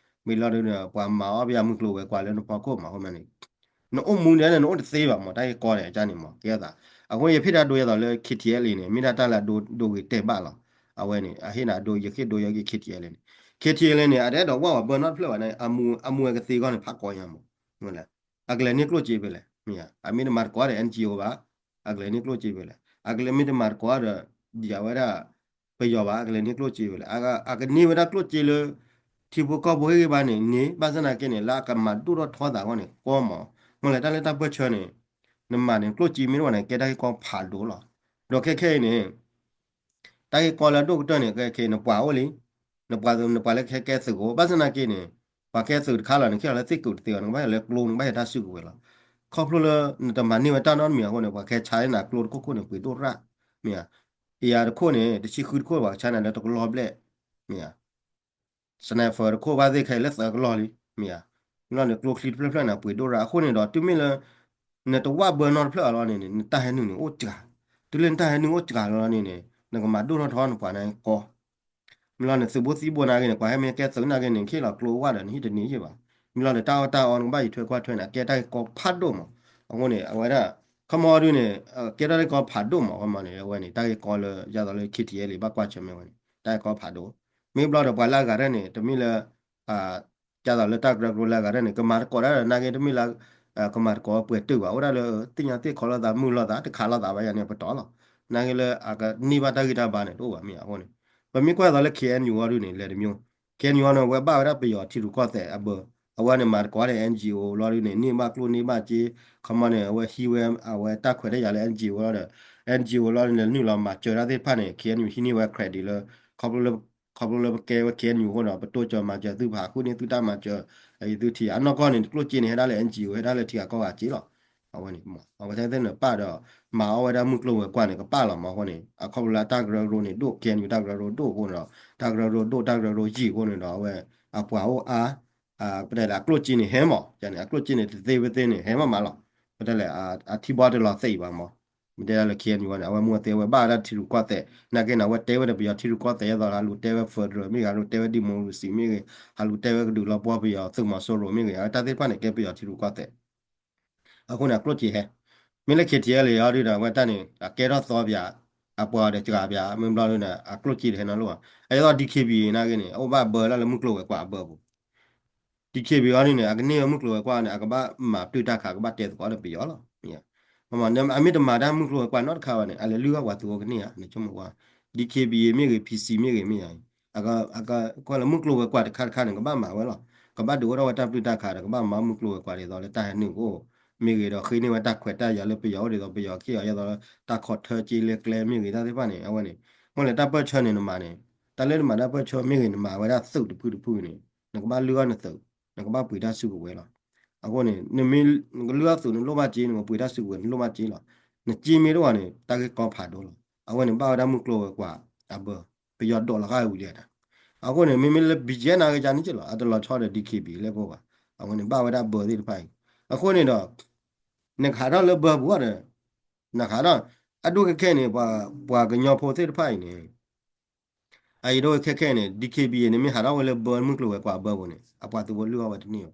မ့ၢ်လီၤဒ်န့ၣ် ပှၤမၤအီၣ်ပယီၤမုၢ်ကျိၤဝဲၤကွာ်လၢနဖီခိၣ်မး အဃိမီန့ၣ် နအိၣ်မူန့ၣ် နအိၣ်တသ့ဘၣ်မး တၢ်ဂ့ၢ်ကီန့ၣ် အကန့ၣ်မး ကဲသး. အဃိယဖ့ၣ်တၢ်ဒိယဲသိးလၢ KTLA န့ၣ် မ့ၢ်ဒၣ်တၢ်လၢအဒိဂ့ၤတဲာ်ဘၣ်လီၤ. အဝဲန့ၣ် အဟ့ၣ်နၤဒိ ယဃ့ၢ်ဒိယဲက့ၤ KTLA န့ၣ် KTLA န့ၣ် အတအဲၣ်ဒိးဝၢ်ဝဲဘၢနီတဖျၢၣ်ဘၣ်န့ၣ် အမူဝဲကသ့အဂီၢ်န့ၣ် ဖးကီညါမး မ့ၢ်လဲၣ် အကလဲၤန့ၢ်ကျိၣ်စ့ဖဲလဲၣ် မ့ၢ်ဧါ. အမ့ၢ်တမၤသကိးဒီး NGO ဘၣ် အကလဲၤန့ၢ်ကျိၣ်စ့ဖဲလဲၣ် အကလဲၤမ့ၢ်တမၤသကိးဒီး ဒ်အဝဲဒၣ် ပယီၤဘၣ် အကလဲၤန့ၢ်ကျိၣ်စ့ဖဲလဲၣ် အကန့ၢ်ဝဲဒၣ်ကျိၣ်စ့လၢ ထံဖိကီၢ်ဖိဟ့ၣ်ဂံၢ်ဘါန့ၣ်န့ၣ် ဘၣ်ဆၣ်သနာ်က့န့ၣ် လၢအကမၤဒိၣ်ထီၣ်ထီသးအဂီၢ်န့ၣ် ကီမး မ့ၢ်လဲၣ်တၢ်လၢတၢ်ပၢၢ်ဆၢန့ၣ် နမၤန့ၣ် ကျိၣ်စ့မ့ၢ်တအိၣ်န့ၣ် ကဲတၢ်ဂ့ၢ်ကီဖးဒိၣ်လီၤ. ဒီးခဲခဲအံၤန့ၣ် တၢ်ဂ့ၢ်ကီလၢအဒိၣ်ကတၢၢ်န့ၣ် ခဲခဲအံၤ နပှၤအိၣ်လံ နပှၤ နပှၤလၢကဟဲကဲသုးကအိၣ် ဘၣ်ဆၣ်သနာ်က့န့ၣ် ပှၤကဲသုးတခါလီၤ နကဟ့ၣ်လီၤလၢသ့ၣ်ကုာ်တသ့ဘၣ် နကဘၣ်ဟ့ၣ်လီၤလၢကျိ နကဘၣ်ဟ့ၣ်တၢ်စုကဝဲၤလီၤ. ခီဖျိလၢနတမၤန့ၢ်ဝဲတၢ်နီတမံၤအဃိန့ၣ် ပှၤကဟဲဆါန့ၢ်နၤကျိတခိၣ်ခိၣ်န့ၣ် ပှ့ၤဒိၣ်ရၣ် မ့ၢ်ဧါ. အ့ၣ်အါတခိၣ်န့ၣ် တဆံဃုတခိၣ် ပှၤကဆါန့ၢ်နၤလၢတကလီၢ်ဘျဲၣ် မ့ၢ်ဧါ. sniper တခိၣ်ဘၣ်သ့ၣ်ခဲအံၤလၢသၢကလီၢ်လံ မ့ၢ်ဧါ. မ့ၢ်လီၤန့ၣ် ကျိချံတဖျၢၣ်ဖျၢၣ်န့ၣ် ပှ့ၤဒိၣ်ရၣ် အဃိန့ၣ်ဒီး တုၤမ့ၢ်လၢ နတဝၢ်ဘၢနီတဖျၢၣ်အလီၢ်န့ၣ်န့ၣ် နတၢ်ဟဲနုာ်န့ၣ်အိၣ်စှၤ, တုၤလၢနတၢ်ဟဲနုာ်အိၣ်စှၤလီၤန့ၣ်န့ၣ် နကမၤဒိၣ်ထီၣ်ထီနပှၤန့ၣ်ကီ မ့ၢ်လီၤန့ၣ် သုးဘိသံဘိနာ်က့န့ၣ် ပှၤဟဲမ့ၢ်ကဲသုးနာ်က့န့ၣ် နကဟ့ၣ်လီၤကျိဝၣ်ဒီး နဟံၣ်တန့ၢ်ယ့ၢ်ဘၣ်. မ့ၢ်လီၤန့ၣ် တၢ်အီၣ်တၢ်အီနကဘၣ်ယံၤထွဲကွၢ်ထွဲန့ၣ် အကဲတၢ်ဂ့ၢ်ကီဖးဒိၣ်မး. အဃိန့ၣ် အဝဲဒၣ် ခီမီဒုန့ၣ် ကဲထီၣ်တၢ်ဂ့ၢ်ကီဖးဒိၣ်မး အဃိမီန့ၣ် အဝဲန့ၣ် တၢ်ဂ့ၢ်ကီလၢ ဒ်သိးလၢ KTLA ဘၣ်ကွၢ်ဆၢၣ်မဲာ်ဝဲန့ၣ် တၢ်ဂ့ၢ်ကီဖးဒိၣ်. မ့ၢ်ဘျီဒီးပှၤလၢအဂၤတၢ်န့ၣ် တမ့ၢ်လၢ ဒ်သိးလၢတၢ်ကရၢကရိလၢအဂၤတၢ်န့ၣ် ကမၤသကိးတၢ်ဒီးနာ်က့ တမ့ၢ်လၢ ကမၤတကိးဝဲပှဲၤတုာ်ဘၣ်, အိၣ်ဒၣ်လၢသ့ၣ်ညါသ့ၣ်ခီလိာ်သး မုာ်လိာ်သး တခးလိာ်သးဘၣ်ယၤန့ၣ် ပတီၢ်လီၤ. နာ်က့လၢအကန့ၢ်ဘၣ်တၢ်ဂံၢ်တၢ်ဘါန့ၣ် တအိၣ်ဘၣ်မ့ၢ်အဃိန့ၣ်, ပမ့ၢ်ကွၢ်သိးလၢ K N U အီၤဒုန့ၣ် လဲၤတမျိုး, K N U အီၤန့ၣ် အဝဲဘၣ်ဝဲဒၣ်ပယီၤထံရူၢ်ကီၢ်သဲးအဘၢ, အဝဲန့ၣ်မၤတကိးဒီး N G O လီၤဒုန့ၣ် န့ၢ်ဘၣ်ကျိၣ်န့ၢ်ဘၣ်စ့, ခီမီန့ၣ် အဝဲဟံးဝဲ အဝဲတၢ်ခွဲးတၢ်ယာ်လၢ N G O လီၤဒီး N G O လီၤန့ၣ် လဲၤနုာ်လီၤမၤစၢၤတၢ်သ့ၣ်တဖၣ်န့ၣ် K N U ဟံးန့ၢ်ဝဲ credit လၢ ခီဖျိလၢပကဲဝဲ K N U အဃိဒီး ပတိစၢၤမၤစၢၤသုဖးဃုန့ၢ်သုတၢ်မၤစၢၤ အံၤသုထံၣ် အနီၢ်ကီၢ်န့ၣ် ကျိၣ်စ့န့ၣ် ဟဲဒၣ်လၢ N G O ဟဲဒၣ်လၢထံဂၤကီၢ်ဂၤစ့လီၤ. အဝဲန့ၣ် အဝဲသ့ၣ်န့ၣ်ပာ်ဒီး မၤအီၣ်ဝဲဒၣ်မုၢ်ကျိၤဝဲၤကွာ်န့ၣ် ကပာ်လီၤမးအဃိန့ၣ် အခီဖျိလၢအတၢ်ကရၢကရိန့ၣ်ဒိၣ် K N U တၢ်ကရၢကရိဒိၣ်အဃိန့ၣ်ဒီး တၢ်ကရၢကရိဒိၣ်တၢ်ကရၢကရိယံာ်အဃိန့ၣ်ဒီး အဝဲ အပှၤအိၣ်အါ ပတဲလၢအကျိၣ်စ့န့ၣ်ဟဲမး ယန့ၣ် အကျိၣ်စ့န့ၣ်တသ့ဝဲသ့န့ၣ် ဟဲမးမးလီၤ. ပတဲလၢ အထံဘီတလီၤသံးဘၣ်မး မ့ၢ်တဲဒၣ်လၢ K N U န့ၣ် အဝဲမူအသ့အဝဲဘၣ်ဝဲဒၣ်ထံရူၢ်ကီၢ်သဲး နာ်က့န့ၣ် အဝဲတဲဝဲဒီးပယီၤထံရူၢ်ကီၢ်သဲး ယဲသိးဟးလူၤတဲဝဲ federal မ့ၢ်ဂ့ၤ ဟးလူၤတဲဝဲ democracy မ့ၢ်ဂ့ၤ ဟးလူၤတဲဝဲကဒုးလီၤပှီၢ်ပယီၤသုးမီၤစိရိၤမ့ၢ်ဂ့ၤ အဝဲတၢ်သ့ၣ်တဖၣ်န့ၣ်ကဲပယီၤထံရူၢ်ကီၢ်သဲး အဃိန့ၣ် အကျိၣ်စ့ဟဲ မ့ၢ်လၢ K T L အီၤဒုဒီး အဝဲတၢ်န့ၣ် အကဲထီၣ်သီပယၤ အပှၤအီၤဒီးစှၤပယၤ မ့ၢ်ဘျီဒုန့ၣ် အကျိၣ်စ့တဟဲနီတလိၣ်ဘၣ် အယဲသိး D K B A နာ်က့န့ၣ် အအိၣ်ဘၣ်ဘၢလၢလၢမုၢ်ကျိၤဝဲၤကွာ်အဘၢပူၤ D K B A အီၤဒုန့ၣ် အကန့ၢ်ဝဲမုၢ်ကျိၤဝဲၤကွာ်န့ၣ် အကဘၣ်မၤပတုာ်တၢ်ခး ကဘၣ်တဲသကိးဒီးပယီၤလီၤ. အမ့ၢ်တမၤတၢ်မုၢ်ကျိၤဝဲၤကွာ်နီတခါဘၣ်န့ၣ် အလဲၤလုၢ်အီၣ်ပှၤသုးဖိကန့ၢ်ဧါ နဆိကမိၣ်ကွၢ် D K B A မ့ၢ်ဂ့ၤ P C မ့ၢ်ဂ့ၤမ့ၢ်ဧါ ကွၢ်လၢမုၢ်ကျိၤဝဲၤကွာ်တခါတခါန့ၣ် ကဘၣ်မၤဝဲလီၤ. ကဘၣ်ဒုးအိၣ်ထီၣ်ဝဲတၢ်ပတုာ်တၢ်ခးဒီး ကဘၣ်မၤမုၢ်ကျိၤဝဲၤကွာ်ဒ်သိးလၢတၢ်ဟဲနုာ်ကအိၣ် မ့ၢ်ဂ့ၤဒီးဃ့န့ၢ်ဝဲတၢ်ခွဲးတၢ်ယာ်လၢပယီၤအိၣ်ဒ်သိး ပယီၤကဟ့ၣ်အီၤ ယဲသိးလၢတၢ်ခီၣ်ထၢစ့လၢကျဲမ့ၢ်ဂ့ၤ တၢ်သ့ၣ်တဖၣ်န့ၣ် အဝဲန့ၣ် မ့ၢ်လၢတၢ်ပၢၢ်ဆၢန့ၣ်နမၤန့ၣ် တၢ်လၢနမၤတၢ်ပၢၢ်ဆၢမ့ၢ်ဂ့ၤ နမၤဝဲဒၣ်သုးတဖုတဖုန့ၣ် နကဘၣ်လုၢ်အီၣ်နသုး နကဘၣ်ပှ့ၤတၢ်စုကဝဲၤလီၤ. အဃိန့ၣ် နမ့ၢ်နကလုၢ်အီၣ်သုးနလိၣ်ဘၣ်စ့ နကပှ့ၤတၢ်စုကဝဲၤနလိၣ်ဘၣ်စ့လီၤ. နစ့မ့ၢ်တအိၣ်ဘၣ်န့ၣ် တၢ်ဂ့ၢ်ကီဖးဒိၣ်လီၤ. အဝဲန့ၣ် ဘၣ်ဝဲဒၣ်မုၢ်ကျိၤဝဲၤကွာ်အဘၢ ပယီၤဒိးလီၤဃာ်ဝံၤလံတၢ် အဃိန့ၣ် မ့မ့ၢ်လၢ B G F နာ်က့န့ၣ်က့လီၤ အတလီၤဆီဒီး D K B A လၢပအိၣ်ဘၣ်. အဃိန့ၣ် ဘၣ်ဝဲဒၣ်ဘၢသ့ၣ်တဖၣ်အံၤ အဃိန့ၣ်ဒီး နကဟးထီၣ်လၢဘၢပူၤဒီး နဟးထီၣ် အဒိၣ်ခဲခဲန့ၣ် ပှၤကညီဖိသ့ၣ်တဖၣ်အံၤန့ၣ် အအံၤဒိၣ်ခဲခဲန့ၣ် D K B A န့ၣ် မ့ၢ်ဟးထီၣ်ဝဲလၢဘၢမုၢ်ကျိၤဝဲၤကွာ်အဘၢပူၤန့ၣ် အပှၤသုးဖိလုၢ်အီၣ်ဝဲတန့ၢ်ဘၣ်.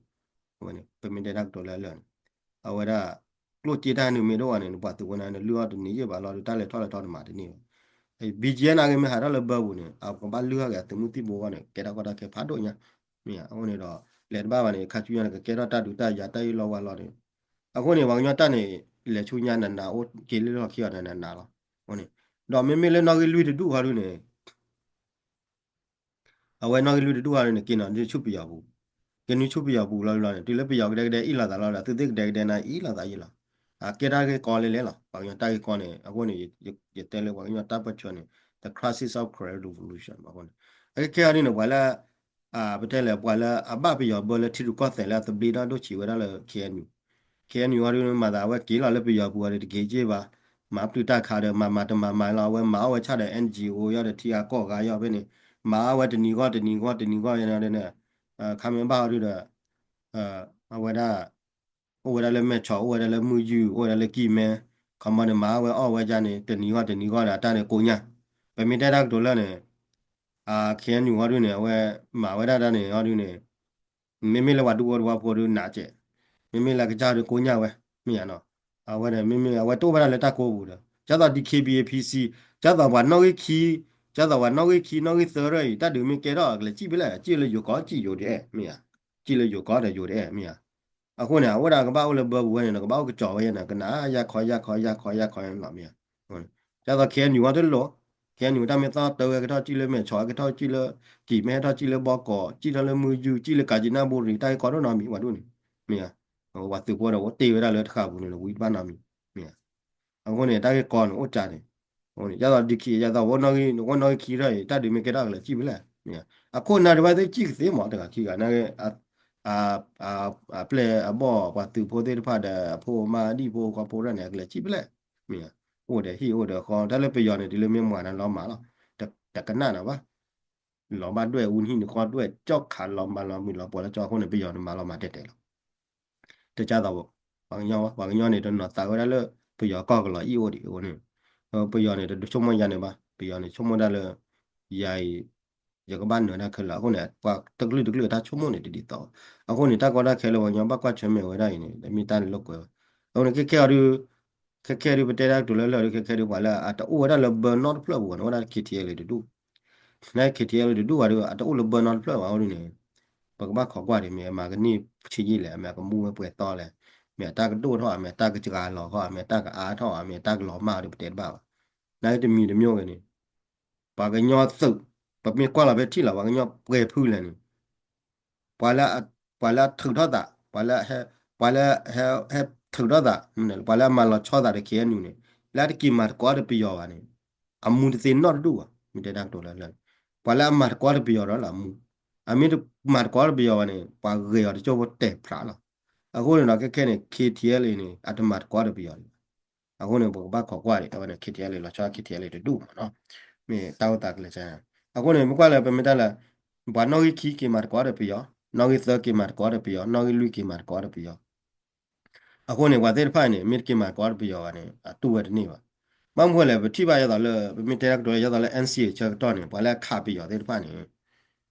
အဝဲန့ၣ် ပမ့ၢ်တဲတၢ်ကတိၤလၢအလၢာ်န့ၣ် အဝဲဒၣ် ကျိၣ်စ့တၢ်နုာ်မ့ၢ်တအိၣ်ဘၣ်န့ၣ် နပှၤသုးဖိန့ၣ် နလုၢ်အီၣ်တန့ၢ်ယံာ်ဘၣ်လီၤဒီး တၢ်လဲၤထီၣ်လဲၤထီတမၤတန့ၢ်ဘၣ်. B G F နာ်က့မ့ၢ်ဟးထီၣ်လၢဘၢပူၤန့ၣ် အကဘၣ်လုၢ်အီၣ်က့ၤအသုးမုၢ်သံၣ်ဘိအဂီၢ်န့ၣ် ကဲထီၣ်ကီတၢ်ခဲဖးဒိၣ်ညါ မ့ၢ်ဧါ. အဃိန့ၣ်ဒီး လဲၤတဘၣ်ဘၣ်န့ၣ် ခါဆူညါန့ၣ် ကကဲထီၣ်တၢ်ဒုးတၢ်ယၤတၢ်အ့ၣ်လိာ်ဝါလိာ်န့ၣ် အဃိန့ၣ် ပှၤကညီတၢ်န့ၣ် လဲၤဆူညါနးနးအိၣ်က့ၤလၢလီၢ်ခံအီၤဒီးနးနးလီၤ. အဃိန့ၣ် ဒီးမ့မ့ၢ်လၢနီၣ်ဂံၢ်လွံၢ်တဒူၣ်ဃီဒုန့ၣ် အဝဲနီၣ်ဂံၢ်လွံၢ်တဒူၣ်ဃီဒုန့ၣ် က့ၤနီၤဆူပယီၤပူၤ က့ၤနုာ်ဆူပယီၤပူၤလီၤလီၤန့ၣ် တုၤလၢပယီၤကဒဲကဒဲအ့ၣ်လိာ်သးလီၤဒီး သုသ့ၣ်ကဒဲကဒဲနၤအ့ၣ်လိာ်သးယံာ်လီၤ. အကဲတၢ်ဂ့ၢ်ကီလဲၤလဲၤလီၤ ပှၤကညီတၢ်ဂ့ၢ်ကီန့ၣ် အဃိန့ၣ် ယတဲလၢပှၤကညီတၢ်ပၢၢ်ဆၢန့ၣ် the crisis of Karen Revolution အဃိန့ၣ် အခဲခဲအံၤဒုန့ၣ် ပှၤလၢ ပတဲလဲၣ် ပှၤလၢအဘၣ်ပယီၤဘၢလၢထံရူၢ်ကီၢ်သဲးလၢအသဘျ့ဒီဒိၣ်ဆံးဝဲဒၣ်လၢ K N U, K N U အီၤဒုမၤသးအဝဲက့ၤလီၤလၢပယီၤပူၤအီၤဒီးတက့ၤက့ၤဘၣ်, မၤပတုာ်တၢ်ခးဒီး မၤမၤတမၤမၤလီၤ အဝဲမၤအီၣ်ဝဲဆၣ်ဒီး N G O ယီၤဒီးထံဂၤကီၢ်ဂၤယီၤဖဲန့ၣ်, မၤအီၣ်ဝဲတနံၤဂီၢ်တနံၤဂီၢ်တနံၤဂီၢ်န့ၣ် ခါမ့ၢ်ဘၣ်အီၤဒုဒီး အဝဲဒၣ် အိၣ်ဝဲဒၣ်လၢမဲၢ်ဆီး အိၣ်ဝဲဒၣ်လၢမုၢ်ယုၢ် အိၣ်ဝဲဒၣ်လၢကံၢ်မဲ, ခီမီန့ၣ် မၤအီၣ်ဝဲအီၣ်ဝဲဒၣ်န့ၣ် တနံၤဂီၢ်တနံၤဂီၢ်ဒီးအတၢ်န့ၣ်ကိညၢ်, ပမ့ၢ်တဲတၢ်ကတိၤလၢန့ၣ် KNU အီၤဒုန့ၣ် အဝဲမၤဝဲဒၣ်တၢ်န့ၣ်အီၤဒုန့ၣ် မ့မ့ၢ်လၢပှၤဒူဖိတဝီဖိဒုနးကဲး, မ့မ့ၢ်လၢကစၢ်ဒုကိညၢ်ဝဲ, မ့ၢ်ဧါနီၤ, အဝဲန့ၣ် မ့မ့ၢ်အဝဲတအိၣ်ဝဲဒၣ်လၢတၢ်ကိးပူၤဒီး ဒ်သိး DKBA PC, ဒ်သိးပှၤနီၣ်ဂံၢ်ခံ, ဒ်သိးပှၤနီၣ်ဂံၢ်ခံ နီၣ်ဂံၢ်သၢရၢၢ်အံၤ တၢ်ဒုးမ့ၢ်ကဲထီၣ်ကလဲၤစံၣ်ဖဲလဲၣ်, စံၣ်လၢယိၤကီၢ် စံၣ်ယိၤဒဲး, မ့ၢ်ဧါ, စံၣ်လၢယိၤကီၢ်ဒီးယိၤဒဲး မ့ၢ်ဧါ, အဃိန့ၣ် အဝဲဒၣ်ကဘၣ်အိၣ်လၢဘၢပူၤဝဲန့ၣ် ကဘၣ်အိၣ်ကစီၤဝဲယဲန့ၣ် ကနၣ်ယၢ်ခီယၢ်ခီယၢ်ခီယၢ်ခီန့ၣ်လီၤ မ့ၢ်ဧါ, ဒ်သိး KNU အီၤတလိၣ်, KNU တၢ်မ့ၢ်သီတၢ်ဝဲကထီၣ်စံၣ်လၢမဲၢ်ဆီး ကထီၣ်စံၣ်လၢ ကံၢ်မဲ ဟဲထီၣ်စံၣ်လၢဘီကီး စံၣ်ထီၣ်လၢမုၢ်ယူၢ် စံၣ်လၢကၣ်ကၠံနၢ်ဘူရံၤ တၢ်ဂ့ၢ်ကီဒိၣ်နီတမံၤ ပှၤဒိၣ်န့ၣ်, မ့ၢ်ဧါ, ပှၤသုးဖိဒီးအိၣ်တ့ၢ်ဝဲဒၣ်လၢတဃာ်ပူၤန့ၣ် ဝံၤတဘၣ်နီတမံၤ, မ့ၢ်ဧါ, အဃိန့ၣ် တၢ်ဂ့ၢ်ကီန့ၣ်အိၣ်ကၢန့ၣ်, ဒ်သိး ဒ်သိး ဝဲနီၣ်ဂံၢ်ခံရၢၢ်အံၤ တၢ်ဒုးမ့ၢ်ကဲထီၣ်ကလဲၤစံၣ်ဖဲလဲၣ်, မ့ၢ်ဧါ, အခိၣ်နၢ်ဒံးဘၣ်သ့ၣ်စံၣ်ကသ့မး တဂၤခံဂၤန့ၣ် အပျဲၢ်အဘီၣ်ပှၤသုးဖိသ့ၣ်တဖၣ်ဒီး အဖိအမါဒံၣ်ဖိဃီဖိရၢၢ်န့ၣ် အကလဲၤစံၣ်ဖဲလဲၣ်, မ့ၢ်ဧါ, အိၣ်ဒီးဟံၣ်အိၣ်ဒီးဃီ တၢ်လၢပယီၤန့ၣ် တုၤလၢမ့ၢ်မၤန့ၣ်လီၤမၤလီၤ, တကနၣ်နၤဘၣ်, လီၤဘၣ်ဒွဲၣ်အူနဟံၣ်နဃီဒွဲၣ် ကၠီၣ်ခးလီၤမၤလီၤမုၢ်လီၤပှီၤလီၤကၠီ အဃိန့ၣ် ပယီၤန့ၣ်မၤလီၤမၤတဲာ်တဲာ်လီၤ တကၢ်သးဘၣ်, ပှၤကညီဘၣ် ပှၤကညီန့ၣ် တနီၤသးဝဲဒၣ်လၢ ပယီၤကီၢ်ကလီၤအံၣ်အိၣ်ဒံးအဃိန့ၣ်, ပယီၤန့ၣ် တဒုးဆိကမိၣ်ယၤန့ၣ်ဘၣ်, ပယီၤန့ၣ် ဆိကမိၣ်ဒၣ်လၢ ယၤအံၤ ယကဘၣ်နၢၤတၢ်ခဲလၢာ်အဃိန့ၣ် ပှၤတကလုာ်တကလုာ်အတၢ်ဆိကမိၣ်န့ၣ် တဒ်သိး, အဃိန့ၣ် တၢ်ကီတၢ်ခဲလၢပှၤကညီဘၣ်ကွၢ်ဆၢၣ်မဲာ်ဝဲဒၣ်အံၤန့ၣ် တမ့ၢ်တၢ်လၢလိာ်ကွဲဘၣ်, အဃိန့ၣ် ခဲခဲအီၤဒု ခဲခဲဒု ပတဲတၢ်ကတိၤလၢလၢာ်ဒု ခဲခဲဒု ပှၤလၢအတအိၣ်ဝဲဒၣ်လၢဘၢနီတဖျၢၣ်ပူၤန့ၣ် အိၣ်ဝဲဒၣ် KTLA တဒူၣ်, န KTLA တဒူၣ်ဘၣ်ဒု အတအိၣ်လၢဘၢနီတဖျၢၣ်ဘၣ်အဃိဒုန့ၣ်, ပကဘၣ်ခိးကွၢ်ဒံးမ့ၢ် အမၤကန့ၢ်ဆံးယံာ်လဲၣ် အမၤကမူဝဲပှဲၤသီလဲၣ်, မ့ၢ်အတၢ်ကဒိၣ်ထီၣ်ဧါ, မ့ၢ်အတၢ်ကစှၤလီၤဃီဧါ, မ့ၢ်အတၢ်ကအါထီၣ်ဧါ, မ့ၢ်အတၢ်ကလီၤမၢ်ဒီး ပတဲတဘၣ်ဘၣ်. နာ်က့တမံၤတမံၤဂ့ၤန့ၣ် ပှၤကညီသုး, ပမ့ၢ်ကွၢ်လီၤဖဲထံၣ်လီၤ ပှၤကညီပှဲၤဖုလဲၣ်န့ၣ် ပှၤလၢ ပှၤလၢအထုးထီၣ်သး, ပှၤလၢ ပှၤလၢဟဲ ဟဲထုးထီၣ်သး, ပှၤလၢအမၤလီၤဆီသးဒီး ခ့ၣ်အဲၣ်ယူၣ်န့ၣ် လၢအတက့ၤမၤသကိးတပယီၤဘၣ်န့ၣ် အမူတသ့နီတဒူၣ်ဘၣ်. မ့ၢ်တဲတၢ်ကတိၤလၢလၢ်, ပှၤလၢအမၤသကိးတပယီၤဒီးလၢအမူ, အမ့ၢ်တမၤသကိးတပယီၤဘၣ်န့ၣ် ပှၤဂဲၤအီၤတကၠိဖိတဲာ်ဖျးလီၤ. အဃိန့ၣ်ဒီး ခဲခဲန့ၣ် ခ့ၣ်အဲၣ်ယူၣ်န့ၣ် အတမၤသကိးတပယီၤဒံးဘၣ်. အဃိန့ၣ် ပကဘၣ်ခိးကွၢ်ဒံး အဝဲန့ၣ် ခ့ၣ်အဲၣ်ယူၣ် လီၤဆီ ခ့ၣ်အဲၣ်ယူၣ် တဒူၣ်မးနီၤ, မ့ၢ်တၢ်အိၣ်သးကလဲၤဆါ. အဃိန့ၣ် မ့ၢ်ကွၢ်လၢပမ့ၢ်တဲလၢ ပှၤနီၣ်ဂံၢ်ခံက့ၤမၤသကိးဒီးပယီၤ, နီၣ်ဂံၢ်သၢက့ၤမၤသကိးဒီးပယီၤ, နီၣ်ဂံၢ်လွံၢ်က့ၤမၤသကိးဒီးပယီၤ. အဃိန့ၣ် ပှၤသ့ၣ်တဖၣ်န့ၣ် မ့ၢ်တက့ၤမၤသကိးဒီးပယီၤဘၣ်န့ၣ် အတူၢ်ဝဲတန့ၢ်ဘၣ်. ဘၣ်မနုၤလဲၣ် ပထံၣ်ဘၣ်ယဲသိးလၢ ပမ့ၢ်တဲတၢ်ကတိၤလၢယဲသိးလၢ NCA ဆၢကတီၢ်န့ၣ် ပှၤလၢအခးပယီၤသ့ၣ်တဖၣ်န့ၣ်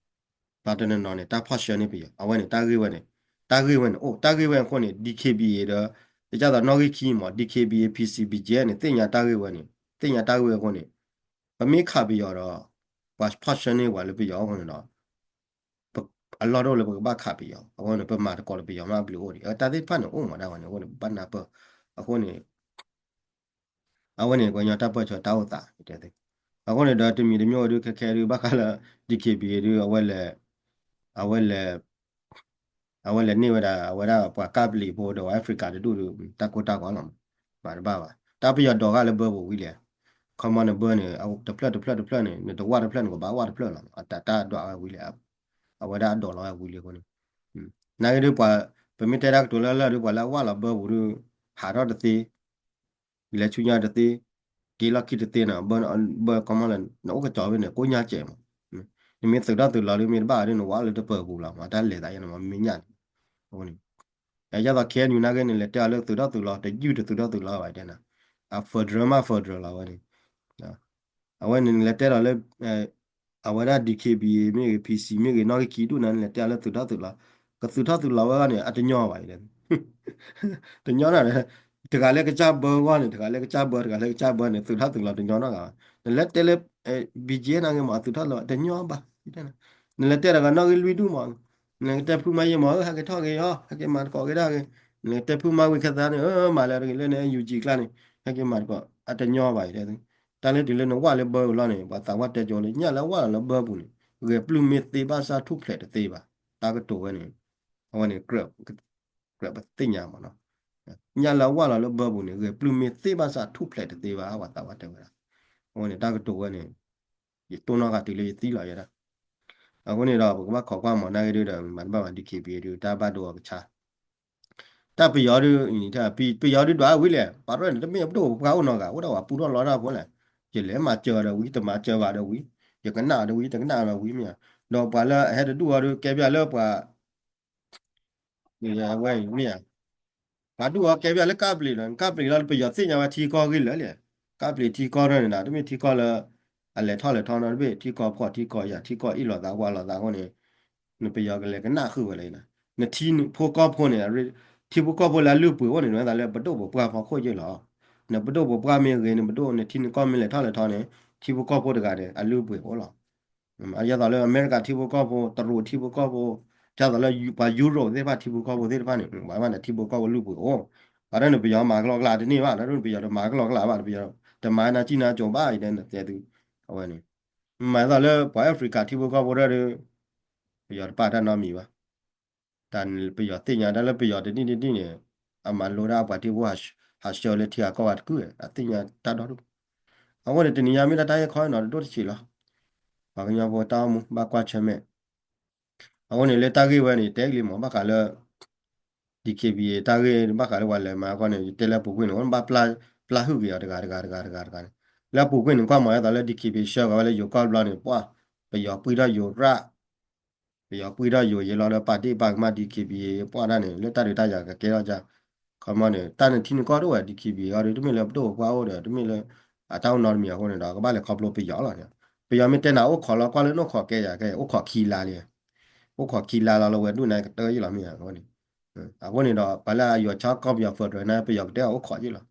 ပှၤတနီၤနီၤန့ၣ် တၢ်ဖီၣ်ဆှၢန့ၢ်ပယီၤ, အဝဲန့ၣ် တၢ်ဂ့ၢ်ဝဲန့ၣ်, တၢ်ဂ့ၢ်ဝဲန့ၣ်အိၣ်, တၢ်ဂ့ၢ်ဝဲအဃိန့ၣ် DKBA ဒီး ယသိးနီၣ်ဂံၢ်ခံမး DKBA PC BGF န့ၣ် သ့ၣ်ညါတၢ်ဂ့ၢ်ဝဲန့ၣ်, သ့ၣ်ညါတၢ်ဂ့ၢ်ဝဲအဃိန့ၣ် ပမ့ၢ်ခးပယီၤဒီး ပှၤဖီၣ်ဆှၢန့ၢ်ပှၤလၢပယီၤအဃိန့ၣ်ဒီး အလီၢ်တအိၣ်လၢပကဘၣ်ခးပယီၤ, အဃိန့ၣ် ပမၤသကိးဒီးပယီၤမးဘျုးအိၣ်ဒံး, တၢ်သ့ၣ်တဖၣ်န့ၣ်အိၣ်မးဒၣ်ဝဲန့ၣ် အဃိန့ၣ် ပဘၣ်နၢ်ပၢၢ်, အဃိန့ၣ် အဝဲန့ၣ် ပှၤကညီတၢ်ပၢၢ်ဆၢတၢ်အိၣ်သး, အဃိန့ၣ်ဒီးတမံၤတမံၤဒုးခဲခဲဒုး ဘၣ်ဃးလၢ DKBA ဒုး အဝဲလဲၤ အဝဲလဲၤ အဝဲလဲၤန့ၢ်ဝဲဒၣ် အဝဲဒၣ်ပှၤကၢ်ပလံၤဖိဒီး Africa တဒူၣ်ဒုး တၢ်ကိၢ်တၢ်ဂီၤလီၤမး, မၤတဘၣ်ဘၣ်. တၢ်ပယီၤဒိးဃာ်လၢဘၢပူၤဝံၤလဲၣ်, ခီမီနဘၢန့ၣ် တဖျၢၣ်တဖျၢၣ်တဖျၢၣ်န့ၣ် နတဝၣ်တဖျၢၣ်နကဘၣ်ဝၣ်တဖျၢၣ်လီၤ, အတၢ်ဒွးဝဲဝံၤလဲၣ်, အဝဲဒၣ်အဒိးလီၤဝဲဝံၤလံအဃိန့ၣ်, နာ်က့ဒုးပှၤ ပမ့ၢ်တဲတၢ်ကတိၤလၢလၢ်ဒုး ပှၤလၢအဝၣ်လီၤဘၢပူၤဒုး ဟးထီၣ်တသ့ လဲၤဆူညါတသ့, က့ၤလီၢ်ခံတသ့နီၤ, ဘၢ ဘၢကီမီလၢ နအိၣ်ကစီၤဝဲန့ၣ် ကိညါစဲးမး, နမ့ၢ်သုးထီၣ်သုးလီၤဒုးမ့ၢ်တဘၣ်ဒုး နဝၣ်လၢတပၢၤပူၤလီၤမး, တၢ်လဲၤသးယဲန့ၣ်မး မ့ၢ်ညၣ်န့ၣ်, အဃိန့ၣ် ယသိး KNU နာ်က့န့ၣ် လဲၤတဲအီၤလၢသုးထီၣ်သုးလီၤ တယုၢ်တသုးထီၣ်သုးလီၤဘၣ်တဲနၤ, အ federal မး federal လီၤဝဲန့ၣ်, အဝဲန့ၣ် နလဲၤတဲဒီးလၢ အဝဲဒၣ် DKBA မ့ၢ်ဂ့ၤ PC မ့ၢ်ဂ့ၤ နီၣ်ဂံၢ်ခံဒူၣ်န့ၣ် နလဲၤတဲအီၤလၢသုးထီၣ်သုးလီၤ, ကသုးထီၣ်သုးလီၤဝဲန့ၣ် အတညီဘၣ်အံၤ, တညီနီၤ, တဂၤလၢကစၢ်ဘၢဂီၢ်န့ၣ် တဂၤလၢကစၢ်ဘၢ တဂၤလၢကစၢ်ဘၢန့ၣ် သုးထီၣ်သုးလီၤတညီနီတဂၤဘၣ်, နလဲၤတဲလၢ BGF နာ်က့မး အသုးထီၣ်လီၤတညီဘၣ်, နလဲၤတဲဒီးကနီၣ်ဂံၢ်လွံၢ်ဒူၣ်မး, နကတဲဖုမၤယံာ်မး ဟဲက့ၤထီၣ်က့ၤအီၤ ဟဲက့ၤမၤသကိးက့ၤဒၣ်ဂ့ၤ, နကတဲဖုမၤဝံၤခဲသးန့ၣ် မၤလၢတဂ့ၤလၢန NUG ကျါန့ၣ် ဟဲက့ၤမၤသကိး အတညီဘၣ်အံၤ, တၢ်လၢတုၤလၢနဝၣ်လၢဘၢပူၤလီၤန့ၣ် ပှၤသးဝၣ်တဲကၠိလၢ ညၣ်လၢအဝၣ်လီၤလၢဘၢပူၤန့ၣ် ဂဲၤပျုၢ်မ့ၢ်သ့ဘၣ်ဆၣ်ထူၣ်ဖျဲးတသ့ဘၣ်, တၢ်ကတိၤဝဲန့ၣ်, အဝဲန့ၣ် ကြၢးပသ့ၣ်ညါမးနီၤ, ညၣ်လၢအဝၣ်လီၤလၢဘၢပူၤန့ၣ် ဂဲၤပျုၢ်မ့ၢ်သ့ဘၣ်ဆၣ်ထူၣ်ဖျဲးတသ့ဘၣ် ပှၤသးဝၣ်တဲဝဲဒၣ်, အဝဲန့ၣ် တၢ်ကတိၤဝဲန့ၣ် ယတိၢ်နီၣ်ဃာ်တုၤလၢယသံလီၤယဲဒၣ်, အဃိန့ၣ်ဒီး ပကဘၣ်ခိးကွၢ်မး နာ်က့ဒုးဒီး မၤတဘၣ်ဘၣ် DKBA ဒုး တၢ်ဘၣ်ဒိအကဆါ တၢ်ပယီၤဒုး ပယီၤဒုးဒွးဝံၤလဲၣ်, ပှၤရဲၣ်န့ၣ် တမ့ၢ်ပဒိၣ်ပပှၢ်အိၣ်နီတဂၤ အိၣ်ဒၣ်ပှၤပူထီၣ်လီတၢ်ဖိလဲၣ်, ယလဲၤမၤစၢၤဒီးဝံၤ တမၤစၢၤဘၣ်ဒီးဝံၤ, ယကနၣ်ဒီးဝံၤ တကနၣ်ဒီးဝံၤမ့ၢ်ဧါ, ဒီးပှၤလၢအဟဲတဒူၣ်အီၤဒုး ကဲဘျုးလၢပှၤ ဝဲမ့ၢ်ဧါ, ပှၤဒူၣ်အီၤကဲဘျုးလၢကၢ်ပျံၤဒီး ကၢ်ပျံၤလီၤ ပယီၤသ့ၣ်ညါဝဲထံကီၢ်ဂ့ၢ်လၢာ်လဲၣ်, ကၢ်ပျံၤထံကီၢ်ရၢၢ်န့ၣ်ဒီး တမ့ၢ်ထံကီၢ်လၢ အလဲၤထီၣ်လဲၤထီနီတဘ့ၣ် ထံကီၢ်ဖှီၣ်ထံကီၢ်ယာ် ထံကီၢ်အ့ၣ်လိာ်သးဝါလိာ်သးအဃိန့ၣ် နပယီၤကလဲၤကနၣ်ဃုာ်ဝဲလၢၤ, နထံဖိကီၢ်ဖိန့ၣ် ထံဖိကီၢ်ဖိလၢအလုၢ်အပှ့ၤအိၣ်န့ၣ် ဒ်သိးလၢပဒိၣ်ပပှၢ်ဖီခိၣ်ယ့ၢ်လီၤ, နပဒိၣ်ပပှၢ်မ့ၢ်ဂ့ၤ နပဒိၣ်နထံနကီၢ်မ့ၢ်လဲၤထီၣ်လဲၤထီန့ၣ် ထံဖိကီၢ်ဖိတဂၤန့ၣ် အလုၢ်အပှ့ၤအိၣ်လီၤ အဒ်သိးလၢ အမဲရကၤထံဖိကီၢ်ဖိ တရူးထံဖိကီၢ်ဖိ ဒ်သိးလၢပှၤယူရိးသ့ၣ်တဖၣ်ထံဖိကီၢ်ဖိသ့ၣ်တဖၣ်န့ၣ် ဘၣ်ဘၣ်န့ၣ် ထံဖိကီၢ်ဖိလုၢ်ပှ့ၤအိၣ်, ပှၤဒၣ်န့ၣ် ပယီၤမၤကလီကလါတန့ၢ်ဘၣ် ဒၣ်န့ၣ် ပယီၤတမၤကလီကလါဘၣ် ပယီၤတမၤနၤကံနၤကိၤဘၣ် ယတဲနတဲသု အဝဲန့ၣ် မၤသိးလၢပှၤ Africa ထံဖိကီၢ်ဖိဒၣ်ဒီး ပယီၤတပာ်တၢ်နီတမံၤဘၣ် တၢ်ပယီၤသ့ၣ်ညါတၢ်လၢပယီၤတနံၣ်တနံၣ်န့ၣ် အမၤလိဒၣ်ပှၤထံဖိ ဟးဆှၢလၢထံဂၤကီၢ်ဂၤတကုၢ် အသ့ၣ်ညါတၢ်ဒီဒူၣ်, အဃိန့ၣ် တနံၤညါမ့ၢ်တၢ်တၢ်ဟ့ၣ်ခီနီၤတဒိၣ်တဆံးလီၤ, ပှၤကညီဖိတၢ်အိၣ်မူဘၣ်ကွၢ်ဆၢၣ်မဲာ်, အဃိန့ၣ်လၢတၢ်ဂ့ၢ်ဝဲန့ၣ် တဲကလံၤမး ဘၣ်ဃးလၢ DKBA တၢ်ဂ့ၢ်ဘၣ်ဃးလၢပှၤလဲၤမၤအဂီၢ်န့ၣ် ယတဲလၢအပူၤကွံာ်န့ၣ် အိၣ်ဘၣ်ပျၢ်ဟုၣ်က့ၤအီၤတဂၤတဂၤတဂၤတဂၤတဂၤန့ၣ်, လၢအပူၤကွံာ်န့ၣ် ကွၢ်မၤဒ်သိးလၢ DKBA ဆှၢဃီၤဝဲလၢယိၤကီၢ်ဘျီန့ၣ် ပှၢ် ပယီၤပှံၢ်ထီၣ်ယိၤရၣ် ပယီၤပှံၢ်ထီၣ်ယိၤယဲလီၤလၢပာ်ဒ့ၣ်ပာ်ကမၣ် DKBA ပှၢ်ဒၣ်န့ၣ် လၢတၢ်ဒုးတၢ်ယၤကကဲထီၣ်ကါ, ခီမီန့ၣ် တၢ်န့ၣ်ထံနကီၢ်ဒိၣ်ဝဲ DKBA အီၤဒီး တမ့ၢ်လၢပဒိၣ်ပပှၢ်အိၣ်ဒီး တမ့ၢ်လၢ အတၢ်အိၣ်နီတမံၤအဃိန့ၣ်ဒီး ကဘၣ်လဲၤခီဖျိပယီၤလီၤန့ၣ်, ပယီၤမ့ၢ်တဲနၤအိၣ်ခိးလီၤကွၢ်လၢနအိၣ်ခိးကဲယၤကဲ အိၣ်ခိးခံလါလံ, အိၣ်ခိးခံလါလီၤလၢဝဲဒူၣ်န့ၣ်ကတၢၢ်ယ့ၣ်လီၤမ့ၢ်ဧါန့ၣ်, အဃိန့ၣ်ဒီး ပှၤလၢအယိၤဆါကီၢ်ပယီၤ federal န့ၣ် ပယီၤကတဲအီၤအိၣ်ခိးယ့ၣ်လီၤ,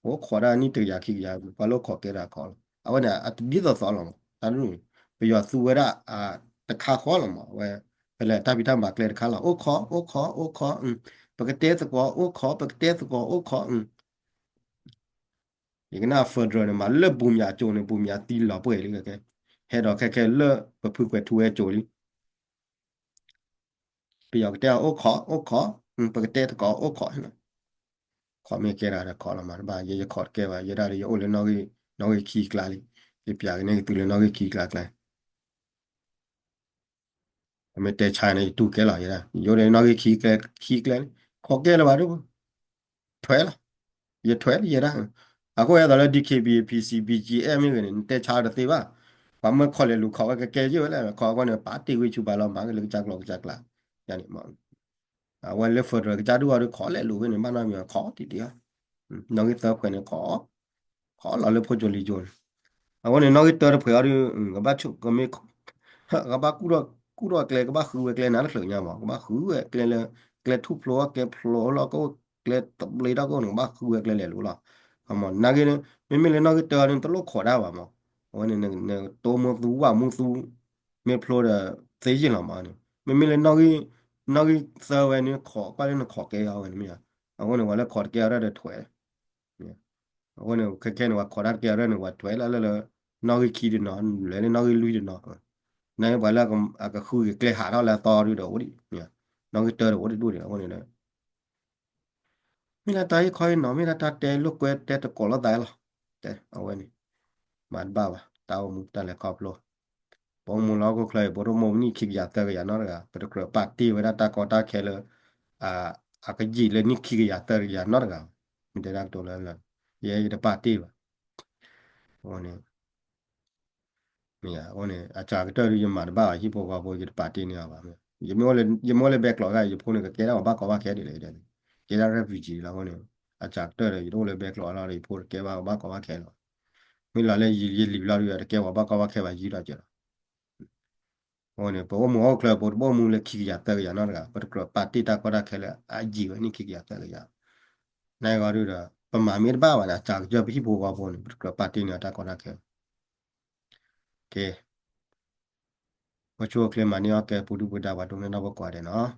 အိၣ်ခိးဒၣ်နံၣ်တကယၤခံကယၤ ပှၤလၢအိၣ်ခိးကဲဒၣ်ခိးလီၤ, အဝဲန့ၣ် အတဒ်သိးသိးလီၤမး တၢ်ဒ်န့ၣ် ပယီၤသူဝဲဒၣ် တခါဃီလီၤမး အဝဲ ဖဲလဲၣ်တၢ်ဖံးတၢ်မၤကျဲတခါလီၤ အိၣ်ခိး အိၣ်ခိး အိၣ်ခိး, ပကတဲသကိးအိၣ်ခိး, ပကတဲသကိးအိၣ်ခိး. ယကနၣ် federal န့ၣ် မၤလၢဘူမၠးကၠိန့ၣ် ဘူမၠးသံလီၤပှဲၤလံခဲ, ဟဲဒီးခဲခဲလၢပဖုကွဲးထူဝဲကၠိလံ. ပယီၤကတဲအီၤအိၣ်ခိး, အိၣ်ခိး, ပကတဲသကိးအိၣ်ခိး, ခိးမ့ၢ်ကဲဒၣ်ဒီးခိးလီၤမးတဘၣ်, ယဲယခိးတကဲဘၣ်, ယဲဒၣ်ဒီးယအိၣ်လၢနီၣ်ဂံၢ်ခံကျါလံ, ယပျးကန့ၢ်က့ၤသုလၢနီၣ်ဂံၢ်ခံကျါကျါ ပမ့ၢ်တဲဆါန့ၣ် ယတူၢ်ကဲလီၤယဲဒၣ်, ယအိၣ်ဒီးနီၣ်ဂံၢ်ခံကျါ, ခံကျါန့ၣ် ခိးကဲလၢၤဘၣ်ဒိၣ်, ထွဲလီၤ, ယထွဲလီၤယဲဒၣ်. အဃိယဲသိးလၢ DKBA PC BGF မ့ၢ်ဂ့ၤန့ၣ် နတဲဆါတသ့ဘၣ်, ပှၤမၢခိးလဲၤလူၤခိးဝဲကကဲယဲၢ်ဝဲလဲၣ်, ခိးအဂီၢ်န့ၣ် ပာ်တ့ၢ်ဝံဆူဘၣ်လီၤမးလၢကစၢ်ကျိာ်ကစၢ်ကျါ, ယန့ၣ်မး အဝဲလၢ federal ကစၢ်ဒုၣ်အီၤဒီးခိးလဲၤလူၤဝဲန့ၣ် ဘၣ်နီတမံၤခိးတံၢ်တံၢ်, နီၣ်ဂံၢ်သၢခွဲးန့ၣ်ခိး, ခိးလီၤလၢဖိကၠိလံၤကၠိန့ၣ်, အဃိန့ၣ် နီၣ်ဂံၢ်တၢတဖှဲးအီၤဒီး ကဘၣ်ဆိကမ့ၢ်, ကဘၣ်ကူၣ်ထီၣ်ကျဲ ကဘၣ်ဃုဝဲကျဲနၤတချုးညါမး, ကဘၣ်ဃုဝဲကျဲလၢ ကျဲထူၣ်ဖျိအီၤ ကျဲဖျိလီၤကအိၣ် ကျဲသဘျ့ထီၣ်ကအိၣ်န့ၣ် ကဘၣ်ဃုဝဲကျဲလဲၤလူၤလီၤ. မ့ၢ်နာ်က့, မ့မ့ၢ်လၢနီၣ်ဂံၢ်တၢအီၤန့ၣ် တလိၣ်ခိးတၢ်ဘၣ်မး, အဝဲန့ၣ် နတိၢ်မူသူဝၣ်မူသူ မ့ၢ်ဖျိဒီး သ့ယ့ၢ်လီၤမးန့ၣ်, မ့မ့ၢ်လၢ နီၣ်ဂံၢ်သၢဝဲန့ၣ် ခိးကွၢ်လၢနခိးကဲအီၤဝဲန့ၣ်မ့ၢ်ဧါ, အဃိန့ၣ် ပှၤလၢခိးတကဲအီၤဒၣ်ဒီးထွဲ အဃိန့ၣ် ခဲခဲန့ၣ် ပှၤခိးတၢ်တကဲအီၤဒၣ်န့ၣ် ပှၤထွဲလၢလၢလၢ နီၣ်ဂံၢ်ခံတနီၤ လဲၤလၢနီၣ်ဂံၢ်လွံၢ်တနီၤ, နာ်က့ပှၤလၢအကဃုက့ၤကျဲဟးထီၣ်လၢအသီဒုဒီးအိၣ်ဒံး, နီၣ်ဂံၢ်တၢဒီးအိၣ်တဒူၣ်ဒံး အဃိန့ၣ်ဒီး မ့ၢ်ဒၣ်တၢ်ဟ့ၣ်ခီဟ့ၣ်နီၤ မ့ၢ်ဒၣ်တၢ်တဲလိာ်ကွဲတဲသကိးလိာ်သးလီၤ, တဲအဝဲန့ၣ် မၤတဘၣ်ဘၣ် တၢ်အိၣ်မူတၢ်လဲၤခီဖျိ, ပအိၣ်မူလၢဟီၣ်ခိၣ်ချၢအံၤ ပတအိၣ်မူနံၣ်ခံကယၤသၢကယၤနီတဂၤ, ပတကြၢးပာ်တ့ၢ်ဝဲဒၣ်တၢ်ကီတၢ်ခဲလၢ အကယံာ်လၢနံၣ်ခံကယၤသၢကယၤနီတဂၤ, မ့ၢ်တဲဒၣ်ကတိၤလၢလၢ ယဲယတပာ်တ့ၢ်ဘၣ်, အဃိန့ၣ် မ့ၢ်အဃိန့ၣ် အစှၤကတၢၢ်ဒုးယမၤတဘၣ်ဘၣ် ဟံၣ်ဖိဃီဖိ ယတပာ်တ့ၢ်န့ၢ်အီၤဘၣ်, ယမ့ၢ်အိၣ်လၢဘဲကျိးဂၤ ယဖိန့ၣ် ကကဲဒၣ်ပှၤဘၣ်ကီဘၣ်ခဲဒ်လဲၣ်, ကဲဒၣ် refugee လီၤအဃိန့ၣ်, အစှၤကတၢၢ်ဒီး ယတအိၣ်လၢဘဲကျိးလီၤဒီး ယဖိတကဲဘၣ်ပှၤဘၣ်ကီဘၣ်ခဲလီၤ, မ့ၢ်လီၤလၢယလံၤဘျီဒုး တကဲပှၤဘၣ်ကီဘၣ်ခဲဘၣ်ယံၤဒီးကဲလီၤ အဃိန့ၣ် ပအိၣ်မူဟီၣ်ခိၣ်ချၢ ပတဘၣ်အိၣ်မူလၢခံကယၤသၢကယၤနီတဂၤ, ပတကြၢးပာ်တ့ၢ်တၢ်ကီတၢ်ခဲလၢအယံာ်ဝဲနံၣ်ခံကယၤသၢကယၤ, နာ်က့ဂီၤဒုဒီး ပမၤမ့ၢ်တဘၣ်ဘၣ်န့ၣ် အစှၤကတၢၢ်ပဟံၣ်ဖိဃီဖိန့ၣ် ပတကြၢးပာ်တ့ၢ်န့ၢ်အီၤတၢ်ကီတၢ်ခဲ, ကဲ ပဆိၣ်ချ့မၤန့ၢ်အီၣ်ကဲ ပူၤဒုၣ်ပူၤဒါ ပှၤဒိကနၣ်တၢ်ဖိကိးဂၤဒဲးနီၤ.